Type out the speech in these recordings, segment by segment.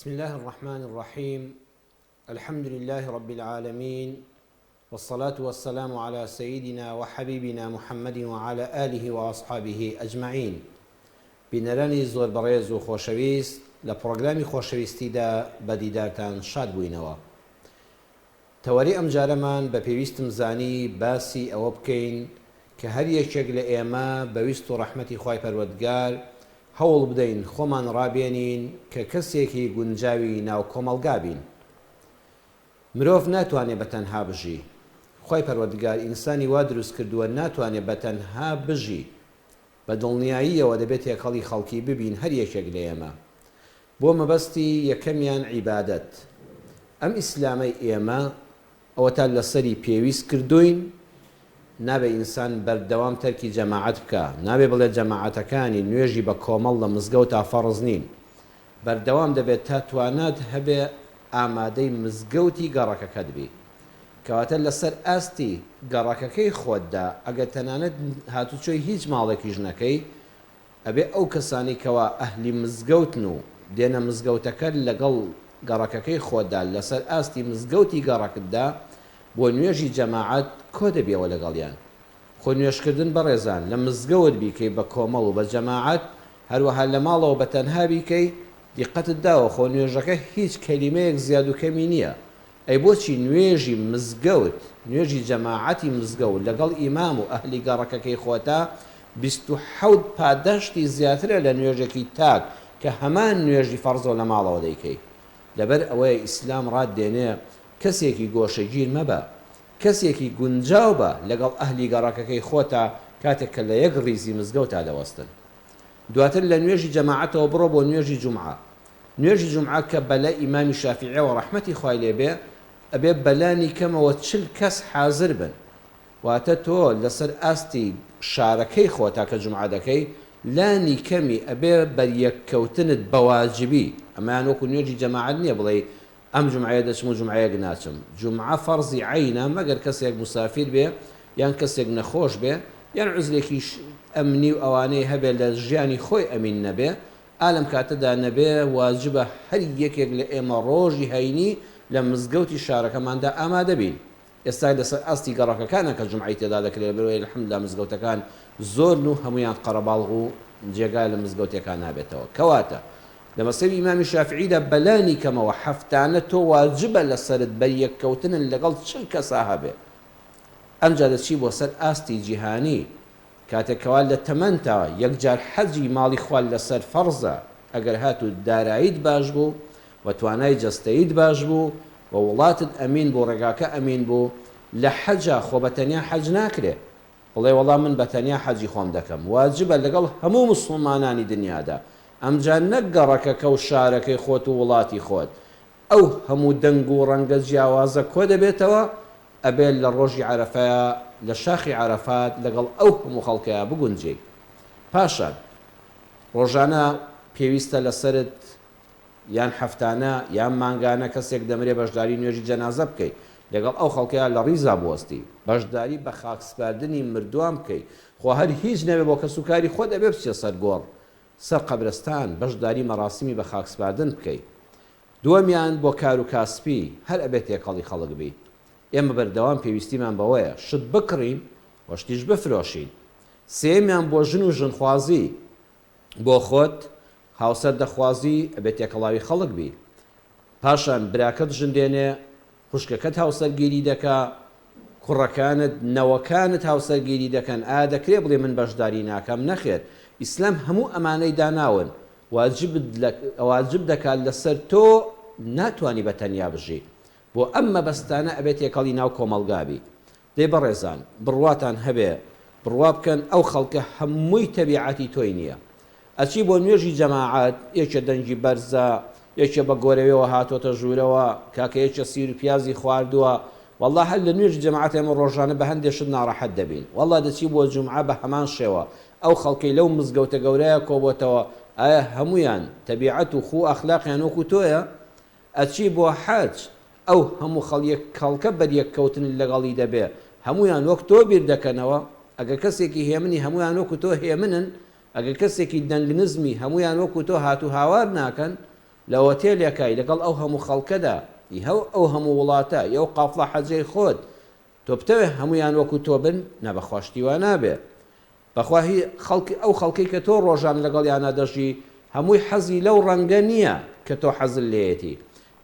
بسم اللە الرحمن الرحیم الحمد للە رب العالمین والصلاة والسلام علی سیدنا وحبیبنا محمد وعلی آله وأصحابه اجمعین بینەرانی زۆر بەڕێز و خۆشەویست لە پڕۆگرامی خۆشەویستیدا بە دیدارتان شاد بووینەوە. تەوەری ئەمجارەمان بە پێویستم زانی باسی ئەوە بکەین کە هەر یەکێک لە ئێمە بە ویست و ڕەحمەتی خوای پەروەردگار هەوڵ بدەین خۆمان ڕابێنین کە کەسێکی گونجاوی ناو کۆمەڵگا بین. مرۆڤ ناتوانێ بە تەنها بژی. خوای پەروەردگار ئینسانی وا دروست کردووە ناتوانێ بە تەنها بژی. بە دڵنیاییەوە دەبێ تێکەڵی خەڵکی ببین هەر یەکێک لە ئێمە. بۆ مەبەستی یەکەمیان عیبادەت. ئەم ئیسلامەی ئێمە ئەوەتا لەسەری پێویست کردووین، نابێ ئینسان بەردەوام تەرکی جەماعەت بکا، نابێ بڵێ جەماعەتەکانی نوێژی بە کۆمەڵ لە مزگەوتا فەڕز نین. بەردەوام دەبێ تا توانات هەبێ ئامادەی مزگەوتی گەڕەکەکەت بی. کەواتە لەسەر ئاستی گەڕەکەکەی خۆتدا ئەگەر تەنانەت هاتوچۆی هیچ ماڵێکیش نەکەی، ئەبێ ئەو کەسانەی کەوا ئەهلی مزگەوتن و دێنە مزگەوتەکە لەگەڵ گەڕەکەکەی خۆتدا لەسەر ئاستی مزگەوتی گەڕەکتدا بۆ نوێژی جەماعەت کۆ دەبیەوە لەگەڵیان. خۆ نوێژکردن بەڕێزان لە مزگەوت بیکەی بە کۆمەڵ و بە جەماعەت هەروەها لە ماڵەوە بە تەنها بیکەی دیقەتت داوە خۆ نوێژەکە هیچ کەلیمەیەک زیاد و کەمی نیە ئەی بۆچی نوێژی مزگەوت، نوێژی جەماعەتی مزگەوت لەگەڵ ئیمام و ئەهلی گەڕەکەکەی خۆتا 27 پاداشتی زیاترە لە نوێژێکی تاک کە هەمان نوێژی فەڕزەو لە ماڵەوە دەیکەی؟ لەبەر ئەوەیە ئیسلام ڕات دێنێ کەسێکی گۆشەگیر مەبە، کەسێکی گونجاو بە لەگەڵ ئەهلی گەڕەکەکەی خۆتا کاتێک کە لە یەک ڕیزی مزگەوتا دەوەستن. دواتر لە نوێژی جەماعەتەوە بڕۆ بۆ نوێژی جومعە. نوێژی جومعە کە بەلای ئیمامی شافیعیەوە ڕەحمەتی خوای لێ بێ ئەبێ بەلانی کەمەوە 40 کەس حازر بن واتە تۆ لەسەر ئاستی شارەکەی خۆتا کە جومعە دەکەی لانی کەمی ئەبێ بەریەککەوتنت بەواجبی ئەمەیان وەکو نوێژی جەماعەت نیە بڵێی ئەم جومعەیە دەچم و جومعەیەک ناچم. جومعە فەرزی عەینە مەگەر کەسێک موسافیر بێ یان کەسێک نەخۆش بێ یان عوزرێکی ئەمنی و ئەوانەی هەبێ لە ژیانی خۆی ئەمین نەبێ ئا لەم کاتەدا نەبێ واجبە هەر یەکێک لە ئێمە ڕۆژی هەینی لە مزگەوتی شارەکەماندا ئامادە بین. ئێستا لەسەر ئاستی گەڕەکەکانە کە جومعەی تێدا دەکرێت لەبەرئەوەی الحمدللە مزگەوتەکان زۆرن و هەموویان قەرەباڵغ و جێگا لە مزگەوتێکا نابێتەوە کەواتە لە مەزهەبی ئیمامی شافعیدا بەلانی کەمەوە هەفتانە تۆ واجبە لەسەرت بەریەککەوتنن لەگەڵ 40 کەسا هەبێ ئەمجا دەچی بۆ سەر ئاستی جیهانی کاتێک کەوا لە تەمەنتا یەکجار حەجی ماڵی خوا لەسەر فەڕزە ئەگەر هاتوو داراییت باش بوو و توانای جەستەییت باش بوو و وڵاتت ئەمین بوو ڕێگاکە ئەمین بوو لە حەجا خۆ بە تەنیا حەج ناکرێ بڵێ وەڵا من بە تەنیا حەجی خۆم دەکەم واجبە لەگەڵ هەموو موسڵمانانی دنیادا ئەمجا نەک گەڕەکەکە و شارەکەی خۆت و وڵاتی خۆت ئەو هەموو دەنگ و ڕەنگە جیاوازە کۆدەبێتەوە ئەبێ لە ڕۆژی عەرەفەیا لە شاخی عەرەفات لەگەڵ ئەو هەموو خەڵکەیا بگونجێی پاشان ڕۆژانە پێویستە لەسەرت یان هەفتانە یان مانگانە کەسێک دەمرێ بەشداری نوێژی جەنازە بکەی لەگەڵ ئەو خەڵکەیا لە ڕیزا بوەستی بەشداری بە خاک سپاردنی مردوان بکەی خۆ هەر هیچ نەبێ بۆ کەسوکاری خۆت ئەبێ بچیە سەر گۆڕ سەر قەبرستان بەشداری مەراسیمی بە خاک سپاردن بکەی دووەمیان بۆ کار و کاسپی هەر ئەبێ تێکەڵی خەڵک بی ئێمە بەردەوام پێویستیمان بەوەیە شت بکڕین و شتیش بفرۆشین سێیەمیان بۆ ژن و ژنخوازی بۆ خۆت هاوسەر دەخوازی ئەبێ تێکەڵاوی خەڵک بی پاشان براکەت ژن دێنێ خوشکەکەت هاوسەرگیری دەکا کوڕەکانت نەوەکانت هاوسەرگیری دەکەن ئایا دەکرێ بڵێ من بەشداری ناکەم نەخێر ئیسلام هەموو ئەمانەی داناون واجبت لە واجب دەکات لەسەر تۆ ناتوانی بە تەنیا بژی بۆ ئەم مەبەستانە ئەبێ تێکەڵی ناو کۆمەڵگا بی دەی بەڕێزان بڕواتان هەبێ بڕوا بکەن ئەو خەڵکە هەمووی تەبیعەتی تۆی نیە ئەچی بۆ نوێژی جەماعەت یەکێ دەنگی بەرزە یەکێ بە گۆرەویەوە هاتۆتە ژوورەوە کاکە یەکێ سیر و پیازی خواردووە وەڵا هەر لە نوێژی جەماعەت ئێمە ڕۆژانە بە هەندێ شت ناڕەحەت دەبین وەڵا دەچی بۆ جومعە بە هەمان شێوە ئەو خەڵکەی لەو مزگەوتە گەورەیە کۆبۆتەوە ئایا هەموویان تەبیعەت و خوو ئەخلاقیان وەکو تۆیە ئەچی بۆ حەج ئەو هەموو خەڵیە کەڵکە بەریەک کەوتنت لەگەڵی دەبێ هەموویان وەک تۆ بیر دەکەنەوە ئەگەر کەسێکی هێمنی هەموویان وەکو تۆ هێمنن ئەگەر کەسێکی دەنگ نزمی هەموویان وەکو تۆ هاتوو هاوار ناکەن. لە ئۆتێلێکای لەگەڵ ئەو هەموو خەڵکەدا، ی ئەو هەموو وڵاتە، ی ئەو قافڵە حەجەی خۆت، تۆ بتەوێ هەموویان وەکو تۆ بن؟ نا بەخوا شتی وا نابێ. بەخوا هی خەڵک ئەو خەڵکەی کە تۆ ڕۆژانە لەگەڵیانا دەژی هەمووی حەزی لەو ڕەنگە نییە کە تۆ حەزت لێیەتی.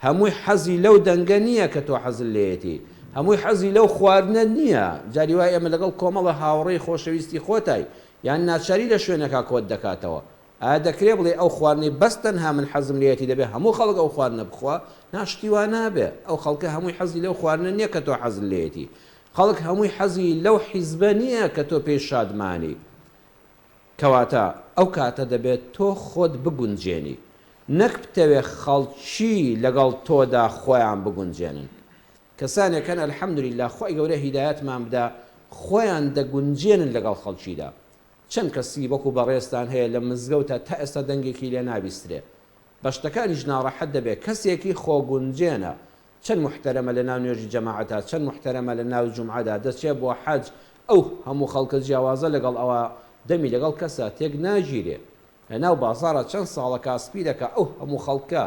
هەمووی حەزی لەو دەنگە نییە کە تۆ حەزت لێیەتی. هەمووی حەزی لەو خواردنە نییە. جاری وایە ئێمە لەگەڵ کۆمەڵە هاوڕێی خۆشەویستی خۆتای یان ناچاری لە شوێنێکا کۆت دەکاتەوە. ئایا دەکرێ بڵێی ئەو خواردنەی بەس تەنها من حەزم لێیەتی دەبێ هەموو خەڵک ئەو خواردنە بخوا؟ نا شتی وا نابێ. ئەو خەڵکە هەمووی حەزی لەو خواردنە نییە کە تۆ حەزت لێیەتی. خەڵک هەمووی حەزی لەو حیزبە نییە کە تۆ پێی شادمانی. کەواتە ئەو کاتە دەبێت تۆ خۆت بگونجێنی نەک بتەوێ خەڵکی لەگەڵ تۆدا خۆیان بگونجێنن. کەسانێک هەن الحمدللە خوای گەورە هیدایەتمان بدا خۆیان دەگونجێنن لەگەڵ خەڵکیدا. چەند کەسی وەکو بەڕێزتان هەیە لە مزگەوتا تا ئێستا دەنگێکی لێ نابیسترێ. بە شتەکانیش ناڕەحەت دەبێ. کەسێکی خۆگونجێنە. چەند موحتەرەمە لە ناو نوێژی جەماعەتا، چەند موحتەرەمە لە ناو جومعەدا، دەچێ بۆ حەج، ئەو هەموو خەڵکە جیاوازە لەگەڵ ئەوا دەمی لەگەڵ کەسا تێک ناگیرێ. لە ناو بازاڕا چەند ساڵە کاسپی دەکا، ئەو هەموو خەڵکە،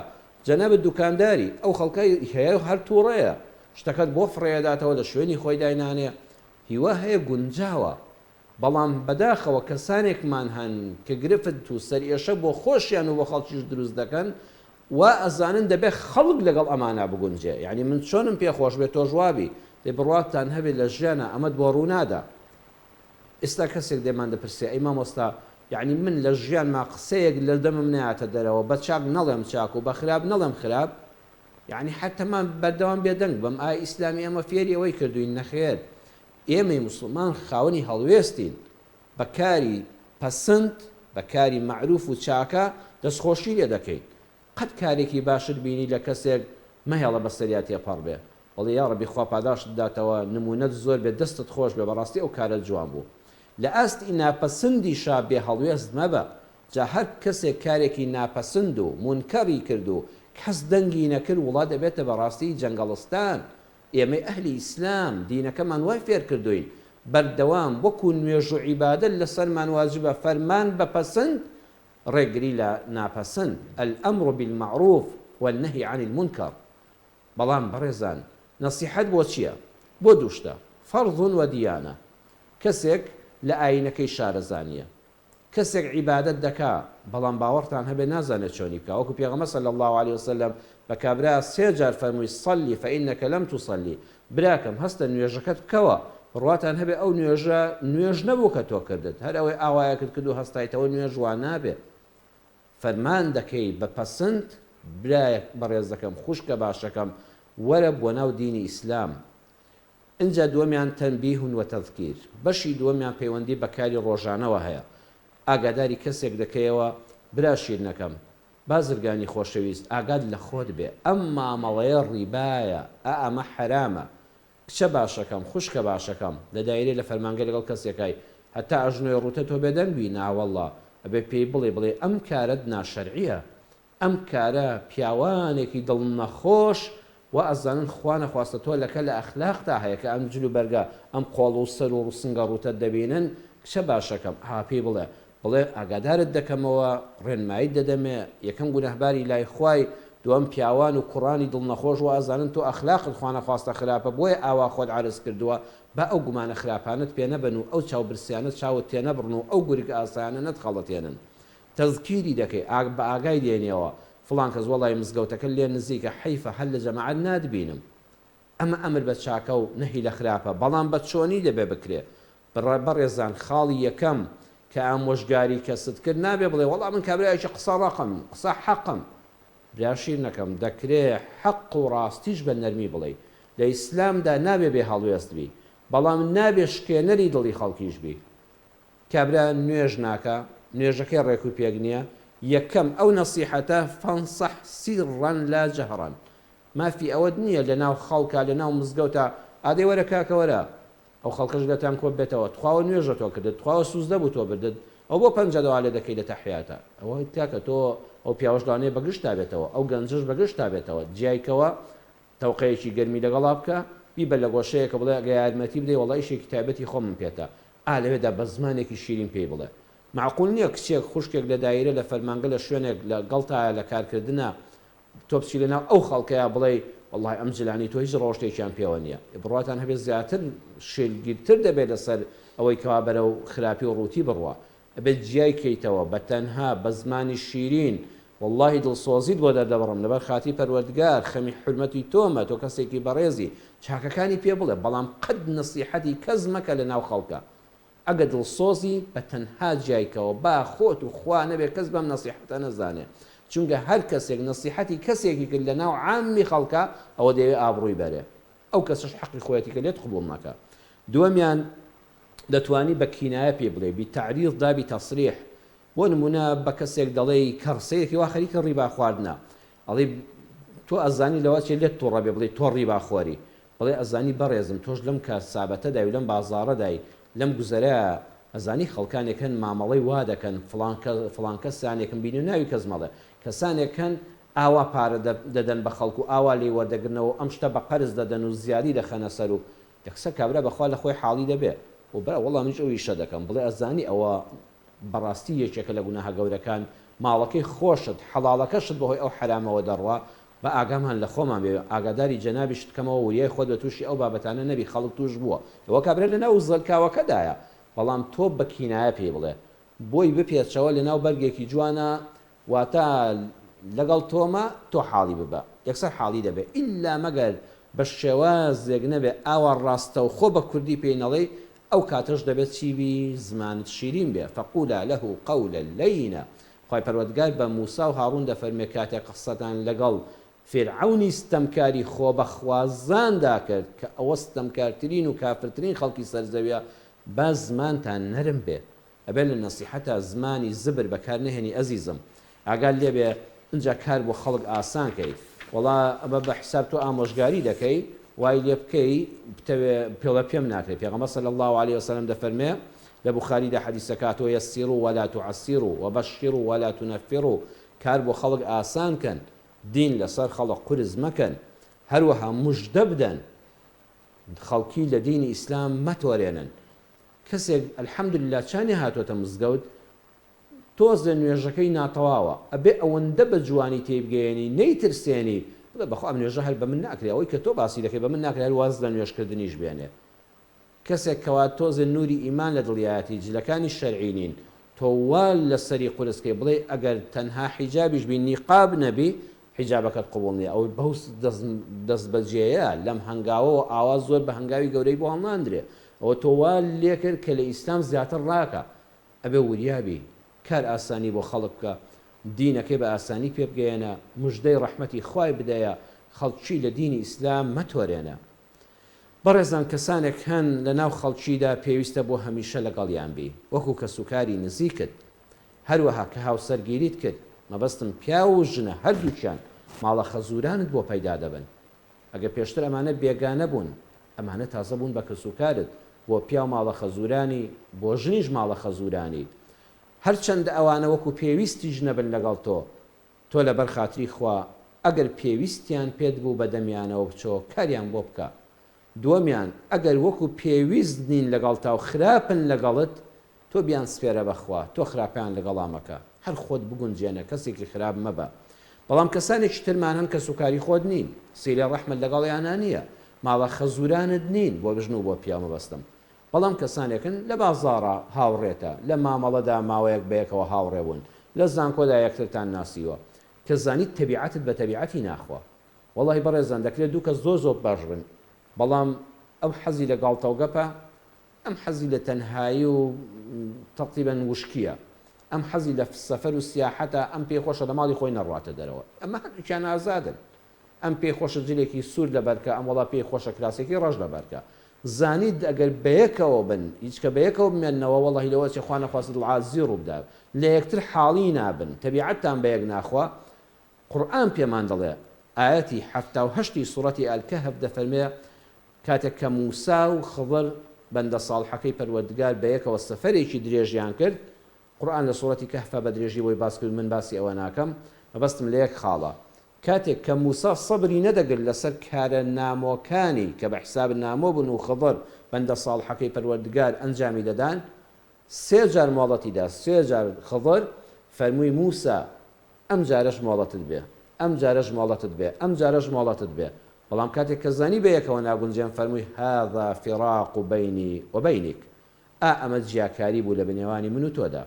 جەنابت دوکانداری، ئەو خەڵکە هەیە هەر توڕەیە، شتەکەت بۆ فڕێداتەوە لە شوێنی خۆی داینانێ، هیوا هەیە گونجاوە. بەڵام بەداخەوە کەسانێکمان هەن کە گرفت و سەرئێشە بۆ خۆشیان و بۆ خەڵکیش دروست دەکەن، وا ئەزانن دەبێ خەڵک لەگەڵ ئەمانا بگونجێ، یانی من چۆنم پێ خۆش بێ تۆش وابی، دەی بڕواتان هەبێ لە ژیانا ئەمەت بۆ ڕوو نادا. ئێستا کەسێک دێ مان دەپرسێ ئەی مامۆستا یانی من لە ژیانما قسەیەک لە دەمم نەیاتە دەرەوە بە چاک نەڵێم چاک و بە خراپ نەڵێم خراپ، یانی هەر تەمام بەردەوام بێدەنگ بم، ئایا ئیسلامی ئێمە فێری ئەوەی کردووین؟ نەخێر ئێمەی موسڵمان خاوەنی هەڵوێستین، بە کاری پەسند، بە کاری مەعروف و چاکە دەستخۆشی لێ دەکەین. قەت کارێکی باشت بینی لە کەسێک مەهێڵە بەسەریا تێپەڕ بێ. بڵێ یاڕەبی خوا پاداشتت بداتەوە، نموونەت زۆر بێ، دەستت خۆش بێ، بەڕاستی ئەو کارەت جوان بوو. لە ئاستی ناپەسندیشا بێ هەڵوێست مەبە. جا هەر کەسێک کارێکی ناپەسند و مونکەڕی کرد و کەس دەنگی نەکرد وڵات ئەبێتە بەڕاستی جەنگەڵستان. ئێمەی ئەهلی ئیسلام دینەکەمان وای فێرکردووین بەردەوام وەکو نوێژ و عیبادەت لەسەرمان واجبە فەرمان بە پەسند ڕێگری لە ناپەسند، الامر بالمعروف والنهی عن المنکر، بەڵام بەڕێزان نەسیحەت بۆ چیە؟ بۆ دوو شتە، فەرض و دیانە، کەسێک لە ئایینەکەی شارەزا نیە، کەسێک عیبادەت دەکا بەڵام باوەڕتان هەبێ نازانێ چۆنی بکا وەکو پێغەمبەر صلی اللە علیە وسلم بە کابرا سێ جار فەرمووی صلی فانک لم تصلی براکەم هەستە نوێژەکەت بکەوە بڕواتان هەبێ ئەو نوێژە نوێژ نەبوو کە تۆ کردت هەر ئەوەی ئاوایەکت کرد و هەستایتەوە نوێژ وا نابێ فەرمان دەکەی بە پەسند برایەک بەڕێزەکەم خوشکە باشەکەم وەرە بۆ ناو دینی ئیسلام ئینجا دووەمیان تنبیه و تذکیر، بەشی دووەمیان پەیوەندی بە کاری ڕۆژانەوە هەیە، ئاگاداری کەسێک دەکەیەوە برا شیرنەکەم، بازرگانی خۆشەویست ئاگات لە خۆت بێ ئەم مامەڵەیە ڕیبایە، ئا ئەمە حەرامە، کچە باشەکەم، خوشکە باشەکەم، لە دایرەی لە فەرمانگە لەگەڵ کەسێکای هەتا ئەژنۆی ڕووتە تۆ بێدەنگ بی، ناوەڵڵا ئەبێ پێی بڵێی بڵێی ئەم کارەت ناشەرعیە، ئەم کارە پیاوانێکی دڵ نەخۆش وا ئەزانن خوا نەخواستە تۆ لەکە لە ئەخلاقتا هەیە کە ئەم جل و بەرگە ئەم قۆڵ و سەر و سنگە ڕووتەت دەبینن کچە باشەکەم ئا پێی بڵێ بڵێ ئاگادارت دەکەمەوە ڕێنماییت دەدەمێ یەکەم گوناهباری لای خوای دووەم پیاوان و کوڕانی دڵ نەخۆش وا ئەزانن تۆ ئەخلاقت خوا نەخواستە خراپە بۆیە ئاوا خۆت عەرز کردووە با ئەو گومانە خراپانەت پێ نەبەن و ئەو چاو برسیانە چاوت تێنەبڕن و ئەو گورگ ئاسایانە نەتخەڵەتێنن تەزکیری دەکەی ئاگ بە ئاگای دێنیەوە فڵان کەس وەڵای مزگەوتەکە لێ نزیکە حەیفە هەر لە جەماعەت ناتبینم ئەمە ئەمر بە چاکە و نەهی لە خراپە بەڵام بە چۆنی دەبێ بکرێ بەڕێزان خاڵی یەکەم کە ئامۆژگاری کەست کرد نابێ بڵێ وەڵا من کابرایەکی قسە ڕەقم قسە حەقم برا شیرنەکەم دەکرێ حەق و ڕاستیش بە نەرمی بڵێی لە ئیسلامدا نابێ بێ هەڵوێست بی بەڵام نابێ شکێنەری دڵی خەڵکیش بی کابرا نوێژ ناکا نوێژەکەی ڕێک و پێک نیە یەکەم ئەو نەسیحەتە فانصح سرا لا جهرا مافی ئەوەت نیە لەناو خەڵکا لەناو مزگەوتا ئادەی وەرە کاکە وەرە ئەو خەڵکەش لێتان کۆ بێتەوە تخواوە نوێژە تۆ کردت تخواوە سوزدە بوو تۆ بردت ئەو بۆ پەنجە دەوا لێ دەکەی لە تەحیاتا ئەوە کاکە تۆ ئەو پیاوەش لەوانەیە بەگژتا بێتەوە ئەو گەنجەش بەگژتا بێتەوە جیای کەوە تەوقەیەکی گەرمی لەگەڵا بکە، بیبە لە گۆشەیەکە بڵێ ئەگەر یارمەتی بدەی وەڵا ئیشێکی تایبەتی خۆمم پێتە، ئا لەوێدا بە زمانێکی شیرین پێی بڵێ. مەعقول نییە کچێک، خوشکێک لە دایرە، لە فەرمانگە، لە شوێنێک لە گەڵتایە لە کارکردنە، تۆ بچی لەناو ئەو خەڵکەیا بڵێی وەڵای ئەم جلانەی تۆ هیچ ڕەوشتێکیان پێوە نییە، بڕواتان هەبێت زیاتر شێلگیرتر دەبێت لەسەر ئەوەی کەوا بەرەو خراپی و ڕووتی بڕوا. ئەبێت جیای کەیتەوە بە تەنها بە زمانی شیرین وەڵاهی دڵسۆزیت بۆ دەردەبڕم لەبەر خاتری پەروەردگار خەمی حورمەتی تۆمە تۆ کەسێکی بەڕێزی چاکەکانی پێ بڵێ بەڵام قەت نەسیحەتی کەس مەکە لەناو خەڵکا ئەگە دڵسۆزی بە تەنها جیای کەوە با خۆت و خوا نەبێ کەس بەم نەسیحەتە نەزانێ چونکە هەر کەسێک نەسیحەتی کەسێکی کرد لەناو عامی خەڵکا ئەوە دەیەوێ ئابڕووی بەرێ ئەو کەسەش حەقی خۆیەتی کە لێت قبوڵ نەکا دووەمیان دەتوانی بە کینایە پێی بڵێی بی تعریض دا بی تصریح بۆ نمونە بە کەسێک دەڵێی کەڕ سەیرکەی وا خەریکە ڕیبا خواردنە ئەڵێی تۆ ئەزانی لەوە چێ لێت توڕە بێ بڵێی تۆ ڕیبا خۆری بڵێ ئەزانی بەڕێزم تۆش لەم کارسابەتەدای و لەم بازاڕەدای لەم گوزەرە ئەزانی خەڵکانێک هەن مامەڵەی وا دەکەن فڵان کە فڵان کەسانێکم بینیوە ناوی کەس مەڵێ کەسانێک هەن ئاوا پارە دەدەن بە خەڵک و ئاوا لێی وەردەگرنەوە و ئەم شتە بە قەرز دەدەن و زیادی دەخەنە سەر و یەکسەر کابرا بەخوا لە خۆی حاڵی دەبێ و برا وەڵا منیش ئەو ئیشە دەکەم بڵێ ئەزانی ئەوە بەڕاستی یەکێکە لە گوناهە گەورەکان ماڵەکەی خۆشت حەڵاڵەکەشت بەهۆی ئەو حەرامەوە دەڕوا با ئاگامان لە خۆمان بێ ئاگاداری جەنابیشت کەمەوە وریای خۆت بە توشی ئەو بابەتانە نەبی خەڵک توش بووە ئەوە کابرا لەناو زەلکاوەکەدایە بەڵام تۆ بە کینایە پێی بڵێ بۆی بپێچەوە لەناو بەرگێکی جوانا واتە لەگەڵ تۆمە تۆ حاڵی ببە یەکسەر حاڵی دەبێ ئیلا مەگەر بە شێوازێک نەبێ ئاوا ڕاستەوخۆ بە کوردی پێی نەڵێی ئەو کاتەش دەبێ چی بی زمانت شیرین بێ فقولا له قولا لینا خوای پەروەردگار بە موسا و هاڕون دەفەرموێ کاتێک قسەتان لەگەڵ فیرعەونی ستەمکاری خۆبەخوازاندا کرد کە ئەوە ستەمکارترین و کافرترین خەڵکی سەر زەویە با زمانتان نەرم بێ ئەبێ لە نەسیحەتا زمانی زبر بەکار نەهێنی ئەزیزم ئاگات لێبێ ئنجا کار بۆ خەڵک ئاسان کەی وەڵا ئەمە بە حساب تۆ ئامۆژگاری دەکەی وای لێ بکەی بتەوێ پێڵێ پێم ناکرێ پێغەمبەر صلی اللە علیە وسلم دەفەرمێ لە بوخاریدا حەدیسەکە هاتووە یسروا ولا تعسروا وبشروا ولا تنفروا کار بۆ خەڵک ئاسان کەن دین لەسەر خەڵک قورس مەکەن هەروەها مژدە بدەن خەڵکی لە دینی ئیسلام مەتۆرێنن کەسێک الحمدللە چانی هاتۆتە مزگەوت تۆزێ نوێژەکەی ناتەواوە ئەبێ ئەوەندە بە جوانی تێی بگەیەنی نەیترسێنی بڵێ بەخوا ئەم نوێژە هەر بە من ناکرێ ئەوەی کە تۆ باسی دەکەی بە من ناکرێ هەر واز لە نوێژ کردنیش بێنێ کەسێک کەوا تۆزێ نوری ئیمان لە دڵیایەتی جلەکانی شەرعی نین تۆ وا لە سەری قورس کەی بڵێی ئەگەر تەنها حیجابیش بی نیقاب نەبی حیجابەکەت قبوڵ نیە ئەو بەو دەستبەجێیە لەم هەنگاوەوە ئاوا زۆر بە هەنگاوی گەورەی بۆ هەڵناندرێ ئەوە تۆ وا لێکرد کە لە ئیسلام زیاتر ڕاکا ئەبێ وریا بی کار ئاسانی بۆ خەڵک بکە دینەکەی بە ئاسانی پێ بگەیەنە مژدەی ڕەحمەتی خوای بدەیە خەڵکی لە دینی ئیسلام مەتۆرێنە بەڕێزان کەسانێک هەن لە ناو خەڵکیدا پێویستە بۆ هەمیشە لەگەڵیان بی وەکو کەسوکاری نزیکت هەروەها کە هاوسەرگیریت کرد مەبەستم پیاو و ژنە هەردووکیان ماڵە خەزورانت بۆ پەیدا دەبن ئەگەر پێشتر ئەمانە بێگانە بوون ئەمانە تازە بوون بە کەسوکارت بۆ پیاو ماڵە خەزورانی بۆ ژنیش ماڵە خەزورانی هەرچەندە ئەوانە وەکو پێویستیش نەبن لەگەڵ تۆ تۆ لەبەر خاتری خوا ئەگەر پێویستیان پێت بوو بە دەمیانەوە بچۆ کاریان بۆ بکە دووەمیان ئەگەر وەکو پێویست نین لەگەڵتا و خراپن لەگەڵت تۆ بیان سپێرە بە خوا تۆ خراپەیان لەگەڵا مەکە هەر خۆت بگونجێنە کەسێکی خراپ مەبە بەڵام کەسانێکی ترمان هەن کەسوکاری خۆت نین سیلەی ڕەحمت لەگەڵیانا نییە ماڵە خەزورانت نین بۆ ژن و بۆ پیاو مەبەستم بەڵام کەسانێکن لە بازاڕا هاوڕێتە، لە مامەڵەدا ماوەیەک بەیەکەوە هاوڕێ بوون، لە زانکۆدا یەکترتان ناسیوە، کە زانیت تەبیعەتت بە تەبیعەتی ناخوا. وەڵاهی بەڕێزان دەکرێت دوو کەس زۆر زۆر باش بن، بەڵام ئەو حەزی لە گاڵتەوگەپە، ئەم حەزی لە تەنهایی و تەقریبەن وشکییە، ئەم حەزی لە سەفەر و سیاحەتە، ئەم پێی خۆشە لە ماڵی خۆی نەڕواتە دەرەوە. ئەمە هەردووکیان ئازادن. ئەم پێی خۆشە جلێکی سوور لەبەرکا، ئەم وەڵا پێی خۆشە کراسێکی ڕەش لەبەرکا. زانیت ئەگەر بەیەکەوە بن، هیچ کە بەیەکەوە بمێننەوە، وەڵاهی لەوە ئەچێ خوا نەخواستە دڵ عاجزی ڕوو بدا. لە یەکتر حاڵی نابن، تەبیعەتتان بەیەک ناخوا. قورئان پێمان دەڵێ، ئایەتی 78 ی سوڕەتی الکهف دەفەرمێ، کاتێک کە موسا و خضر بەندە ساڵحەکەی پەروەردگار بەیەکەوە سەفەرێکی درێژیان کرد، قورئان لە سوڕەتی کەهفا بە درێژی بۆی باس کرد من باسی ئەوە ناکەم، مەبەستم لە یەک خاڵە، کاتێک کە موسا سەبری نەدەگرت لەسەر کارە نامۆکانی کە بە حساب نامۆ بوون و خضر بەندە ساڵحەکەی پەروەردگار ئەنجامی دەدان، سێ جار مۆڵەتی دا، سێ جار خضر فەرمووی موسا ئەم جارەش مۆڵەتت بێ. ئەم جارەش مۆڵەتت بێ، ئەم جارەش مۆڵەتت بێ. بەڵام کاتێک کە زانی بەیەکەوە ناگونجێن فەرمووی، هذا فراق بینی و بینک، ئا ئەمە جیاکاری بوو لە بنێوانی من و تۆدا.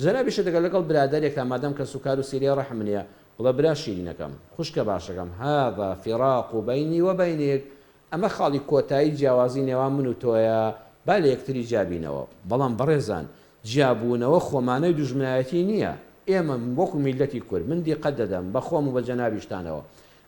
جەنابیشت ئەگەر لەگەڵ برادەرێکا مادام کەسوکار و سیلەی ڕەحم نیە، بڵێ برا شیرینەکەم، خوشکە باشەکەم، هذا فراق بینی و بینک، ئەمە خاڵی کۆتایی جیاوازی نێوان من و تۆیە، با لە یەکتری جیابینەوە. بەڵام بەڕێزان جیابوونەوە خۆ مانای دوژمنایەتی نییە، ئێمە وەکو میللەتی کورد، من دیقەت دەدەم بە خۆم و بە جەنابیشتانەوە،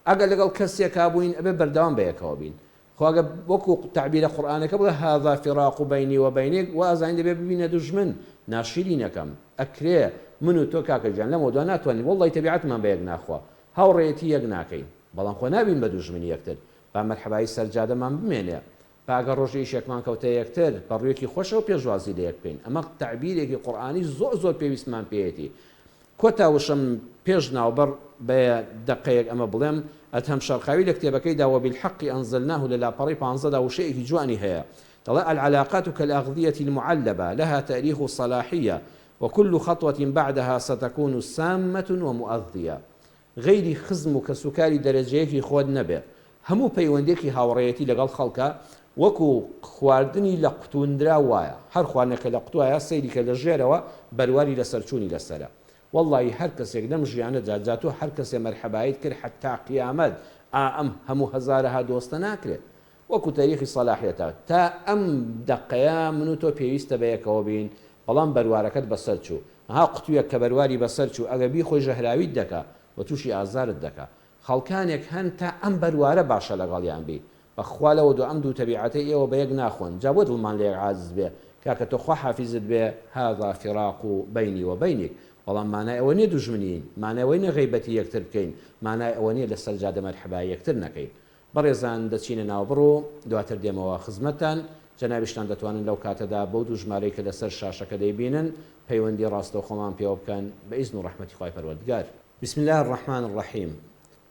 ئەگەر لەگەڵ کەسێکا بووین ئەبێ بەردەوام بەیەکەوە بین، خۆ ئەگەر وەکو تەعبیرە قورئانەکە بڵێ هذا فراق بینی و بینک وا ئەزانین دەبێ ببینە دوژمن، ناشیرینەکەم، ئەکرێ من و تۆ کاکە گیان لەمەودوا ناتوانین وەڵڵەهی تەبیعەتمان بەیەک ناخوا، هاوڕێیەتی یەک ناکەین، بەڵام خۆ نابین بە دوژمنی یەکتر، با مەرحەبایی سەر جادەمان بمێنێ. با ئەگەر ڕۆژێ ئیشێکمان کەوتە یەکتر، بە ڕوویەکی خۆشەوە پێشوازی لە یەک بکەین. ئەمە تەعبیرێکی قورئانی زۆر زۆر پێویستمان پێیەتی. کۆتا وشەم پێش ناوبڕ بە دەقەیەک ئەمە بڵێم، ئەدهەم شەرقاوی لە کتێبەکەیدا وبالحق انزلناه لە لاپەڕەی پانزەدا وشەیەکی جوانی هەیە دەڵێ العلاقات کالاغذیە المعلبە لها تاریخ صلاحیە وکل خطوە بعدها ستکون سامە ومؤذیە غەیری خزم و کەسوکاری دەرەجەیەکی خۆت نەبێ هەموو پەیوەندیەکی هاوڕێیەتی لەگەڵ خەڵکا وەکو خواردنی لە قوتوندراو وایە هەر خواردنێک کە لە قوتوایە سەیری کە لە ژێرەوە بەرواری لەسەر چوونی لەسەرە وەڵڵاهی هەر کەسێک لەم ژیانەدا جا تۆ هەر کەسێ مەرحەبایت کرد حەتا قیامەت ئا ئەم هەموو هەزارەها دۆستە ناکرێت وەکو تەریخی سەلاحیەتە تا ئەم دەقەیە من و تۆ پێویستە بەیەکەوە بین بەڵام بەروارەکەت بەسەر چوو ها قوتویەک کە بەرواری بەسەر چوو ئەگەر بیخۆی ژەهراویت دەکا و توشی ئازارت دەکا خەڵکانێک هەن تا ئەم بەروارە باشە لەگەڵیان بی بەخوا لەوەدوا ئەم دوو تەبیعەتەی ئێوە بەیەک ناخۆن جا بۆ دڵمان لەیەک عاجز بێ کاکە تۆ خوا حافیزت بێ هذا فراق بینی و بینک بەڵام مانای ئەوە نیە دوژمنین مانای ئەوەی نیە غەیبەتی یەکتر بکەین مانای ئەوە نیە لەسەر جادە مەرحەبای یەکتر نەکەین بەڕێزان دەچینە ناوبڕ و دواتر دێمەوە خزمەتتان، جەنابیشتان دەتوانن لەو کاتەدا بەو دوو ژمارەی کە لەسەر شاشەکە دەیبینن پەیوەندی ڕاستەوخۆمان پێوە بکەن بە ئیزن و ڕەحمەتی خوای پەروەردگار. بسم اللە الرحمن الرحیم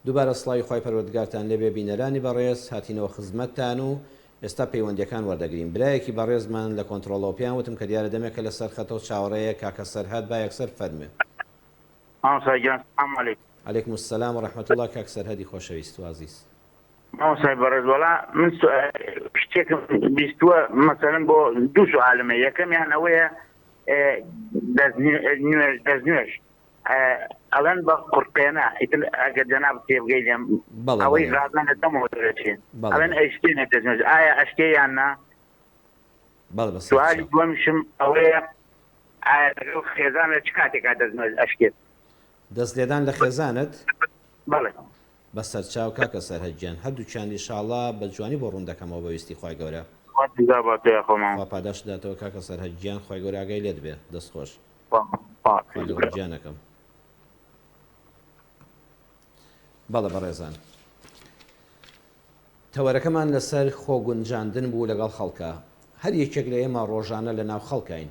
دووبارە سڵاوی خوای پەروەردگارتان لێبێ بینەرانی بەڕێز هاتینەوە خزمەتتان و ئێستا پەیوەندیەکان وەردەگرین برایەکی بەڕێزمان لە کۆنتڕۆڵەوە پێیان وتم کە دیارە دەمێکە لەسەر خەتە و چاوەڕێیە کاکە سەرهات با یەکسەر فەرموێ. مامۆستا گیان سلام علیکم. علیکم السلام و رحمە اللە کاک سەرهەدی خۆشەویست و ئازیز. مامۆستای بەڕێز وەڵا من شتێکم بیستووە مەسەلەن بۆ دوو سوالم هەیە یەکەمیان ئەوەیە دەستنوێژ دەستنوێژ ئەڵێن بە قورقێنە ئیتر ئەگەر جەناب تێبگەی لێم بەڵێ ئەوەی بەڵێ غازان لە دەمەوە دەرەچێ بەڵێ ئەڵێن بەڵێ ئەیشکێنێ دەستنوێژ ئایا ئەشکێ یان نا بەڵێ بەسەر سوالی چاو. دووەمیشم ئەوەیە ئایا لەگەڵ خێزان لە چ کاتێکا دەستنوێژ ئەشکێت؟ دەست لێدان لە خێزانت؟ بەڵێ. بەسەرچاو کاکە سەرهەد گیان هەردووکیان ئیشاڵا بە جوانی بۆ ڕوون دەکەمەوە بە ویستی خوای گەورە. خوا جزا باتۆ یاخوا خوا مامۆستا. پاداشت داتەوە کاکە سەرهەد گیان خوای گەورە ئاگای لێت بێ دەست خۆش. خوا خوا حافیز لەگەڵ برا. گیانەکەم. بەڵێ بەڕێزان تەوەرەکەمان لەسەر خۆ گونجاندن بوو لەگەڵ خەڵکا هەر یەکێک لە ئێمە ڕۆژانە لە ناو خەڵکاین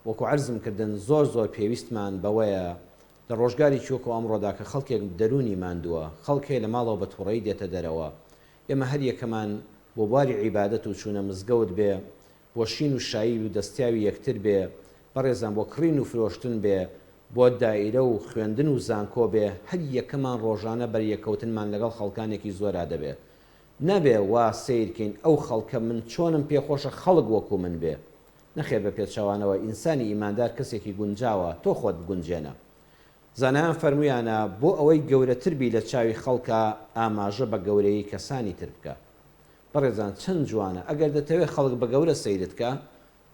وەکو عەرزم کردن زۆر زۆر پێویستمان بەوەیە لە ڕۆژگارێکی وەکو ئەمڕۆدا کە خەڵکێک دەروونی ماندووە، خەڵک هەیە لە ماڵەوە بە توڕەیی دێتە دەرەوە، ئێمە هەر یەکەمان بۆ بواری عیبادەت و چوونە مزگەوت بێ، بۆ شین و شایی و دەستیاوی یەکتر بێ، بەڕێزان بۆ کڕین و فرۆشتن بێ، بۆ دایرە و خوێندن و زانکۆ بێ، هەر یەکەمان ڕۆژانە بەریەککەوتنمان لەگەڵ خەڵکانێکی زۆرا دەبێ. نابێ وا سەیر کەین ئەو خەڵکە من چۆنم پێخۆشە خەڵک وەکو من بێ. نەخێر بە پێچەوانەوە ئینسانی ئیماندار کەسێکی گونجاوە تۆ خۆت بگونجێنە. زانایان فەرموویانە بۆ ئەوەی گەورەتر بی لە چاوی خەڵکا ئاماژە بە گەورەیی کەسانی تر بکە. بەڕێزان چەند جوانە ئەگەر دەتەوێ خەڵک بە گەورە سەیرت کا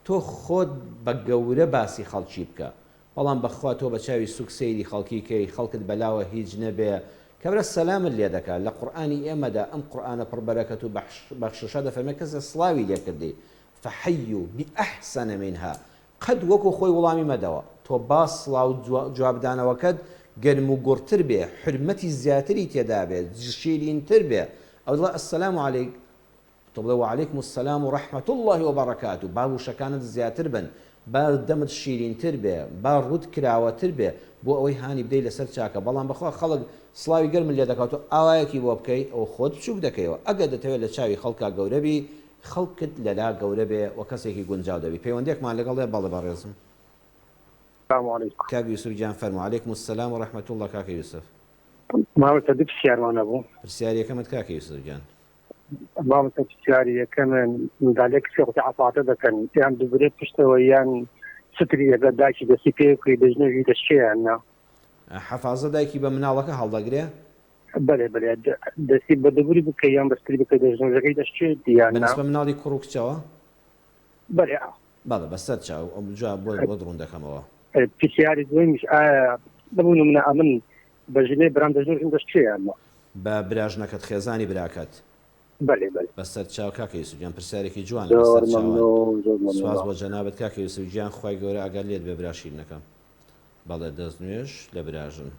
تۆ خۆت بە گەورە باسی خەڵکی بکە بەڵام بەخوا تۆ بە چاوی سوک سەیری خەڵکی کەی خەڵکت بەلاوە هیچ نەبێ کابرا سەلامت لێ دەکا لە قورئانی ئێمەدا ئەم قورئانە پڕ بەرەکەت و بەخششە دەفەرمێ کەسێ سڵاوی لێ کردی فحیوا بأحسن منها قەت وەکو خۆی وڵامی مەدەوە، تۆ با سڵاو جوابدانەوەکەت گەرم و گوڕتر بێ، حورمەتی زیاتری تێدا بێ، شیرینتر بێ، ئەو دەڵێ السلام علیک، تۆ بڵێ وعلیکم السلام و رحمە اللە و برکاته، با وشەکانت زیاتر بن، با دەمت شیرینتر بێ، با ڕووت کراوەتر بێ، بۆ ئەوەی هانی بدەی لەسەر چاکە، بەڵام بەخوا خەڵک سڵاوی گەرمت لێ دەکات و ئاوایەکی بۆ بکەی ئەوە خۆت بچووک دەکەیەوە، ئەگەر دەتەوێت لە چاوی خەڵکا گەورە بی خەڵکت لەلا گەورە بێ و کەسێکی گونجاو دەبی پەیوەندیەکمان لەگەڵ هەیە بەڵێ بەڕێزم. سلام علیکم. کاک یوسف گیان فەرموو. علیکم السلام و رحمە اللە کاکە یوسف. مامۆستا دوو پرسیارمان هەبوو. پرسیاری یەکەمت کاکە یوسف گیان. مامۆستا پرسیاری یەکەمن مندالێک کچێ خۆی عەفافە دەکەن یان دبرێت پشتەوە یان ستری لەگەڵ دایکی دەستی پێ بکەی دەژنەژی دەشکێ یان نا؟ حەفازە دایکی بە مناڵەکە هەڵدەگرێ؟ بەلێ بەلێ دەستی بە دبری بکەی یان بە ستری بکەی دەژنەژەکەی دەشکێت یان نا؟ بەنسبە مناڵی کوڕ و کچەوە؟ بەلێ. بەڵێ بەسەر چاو جا بۆت ڕوون دەکەمەوە. پرسیاری دووەمیش ئایا ببوون منە ئەمن بە ژنێ برام دەژنەژم دەشکێ یان نا؟ بە براژنەکەت خێزانی براکەت. بەلێ بەلێ. بەسەر چاو کاکە یوسف گیان پرسیارێکی جوانە زۆر بەسەر چاوان مەمنون زۆر مەمنون سوپاس بۆ مامۆستا. جەنابت کاکە یوسف گیان خوای گەورە ئاگات لێت بێ برا شیرنەکەم بەڵێ دەست نوێژ لە براژن.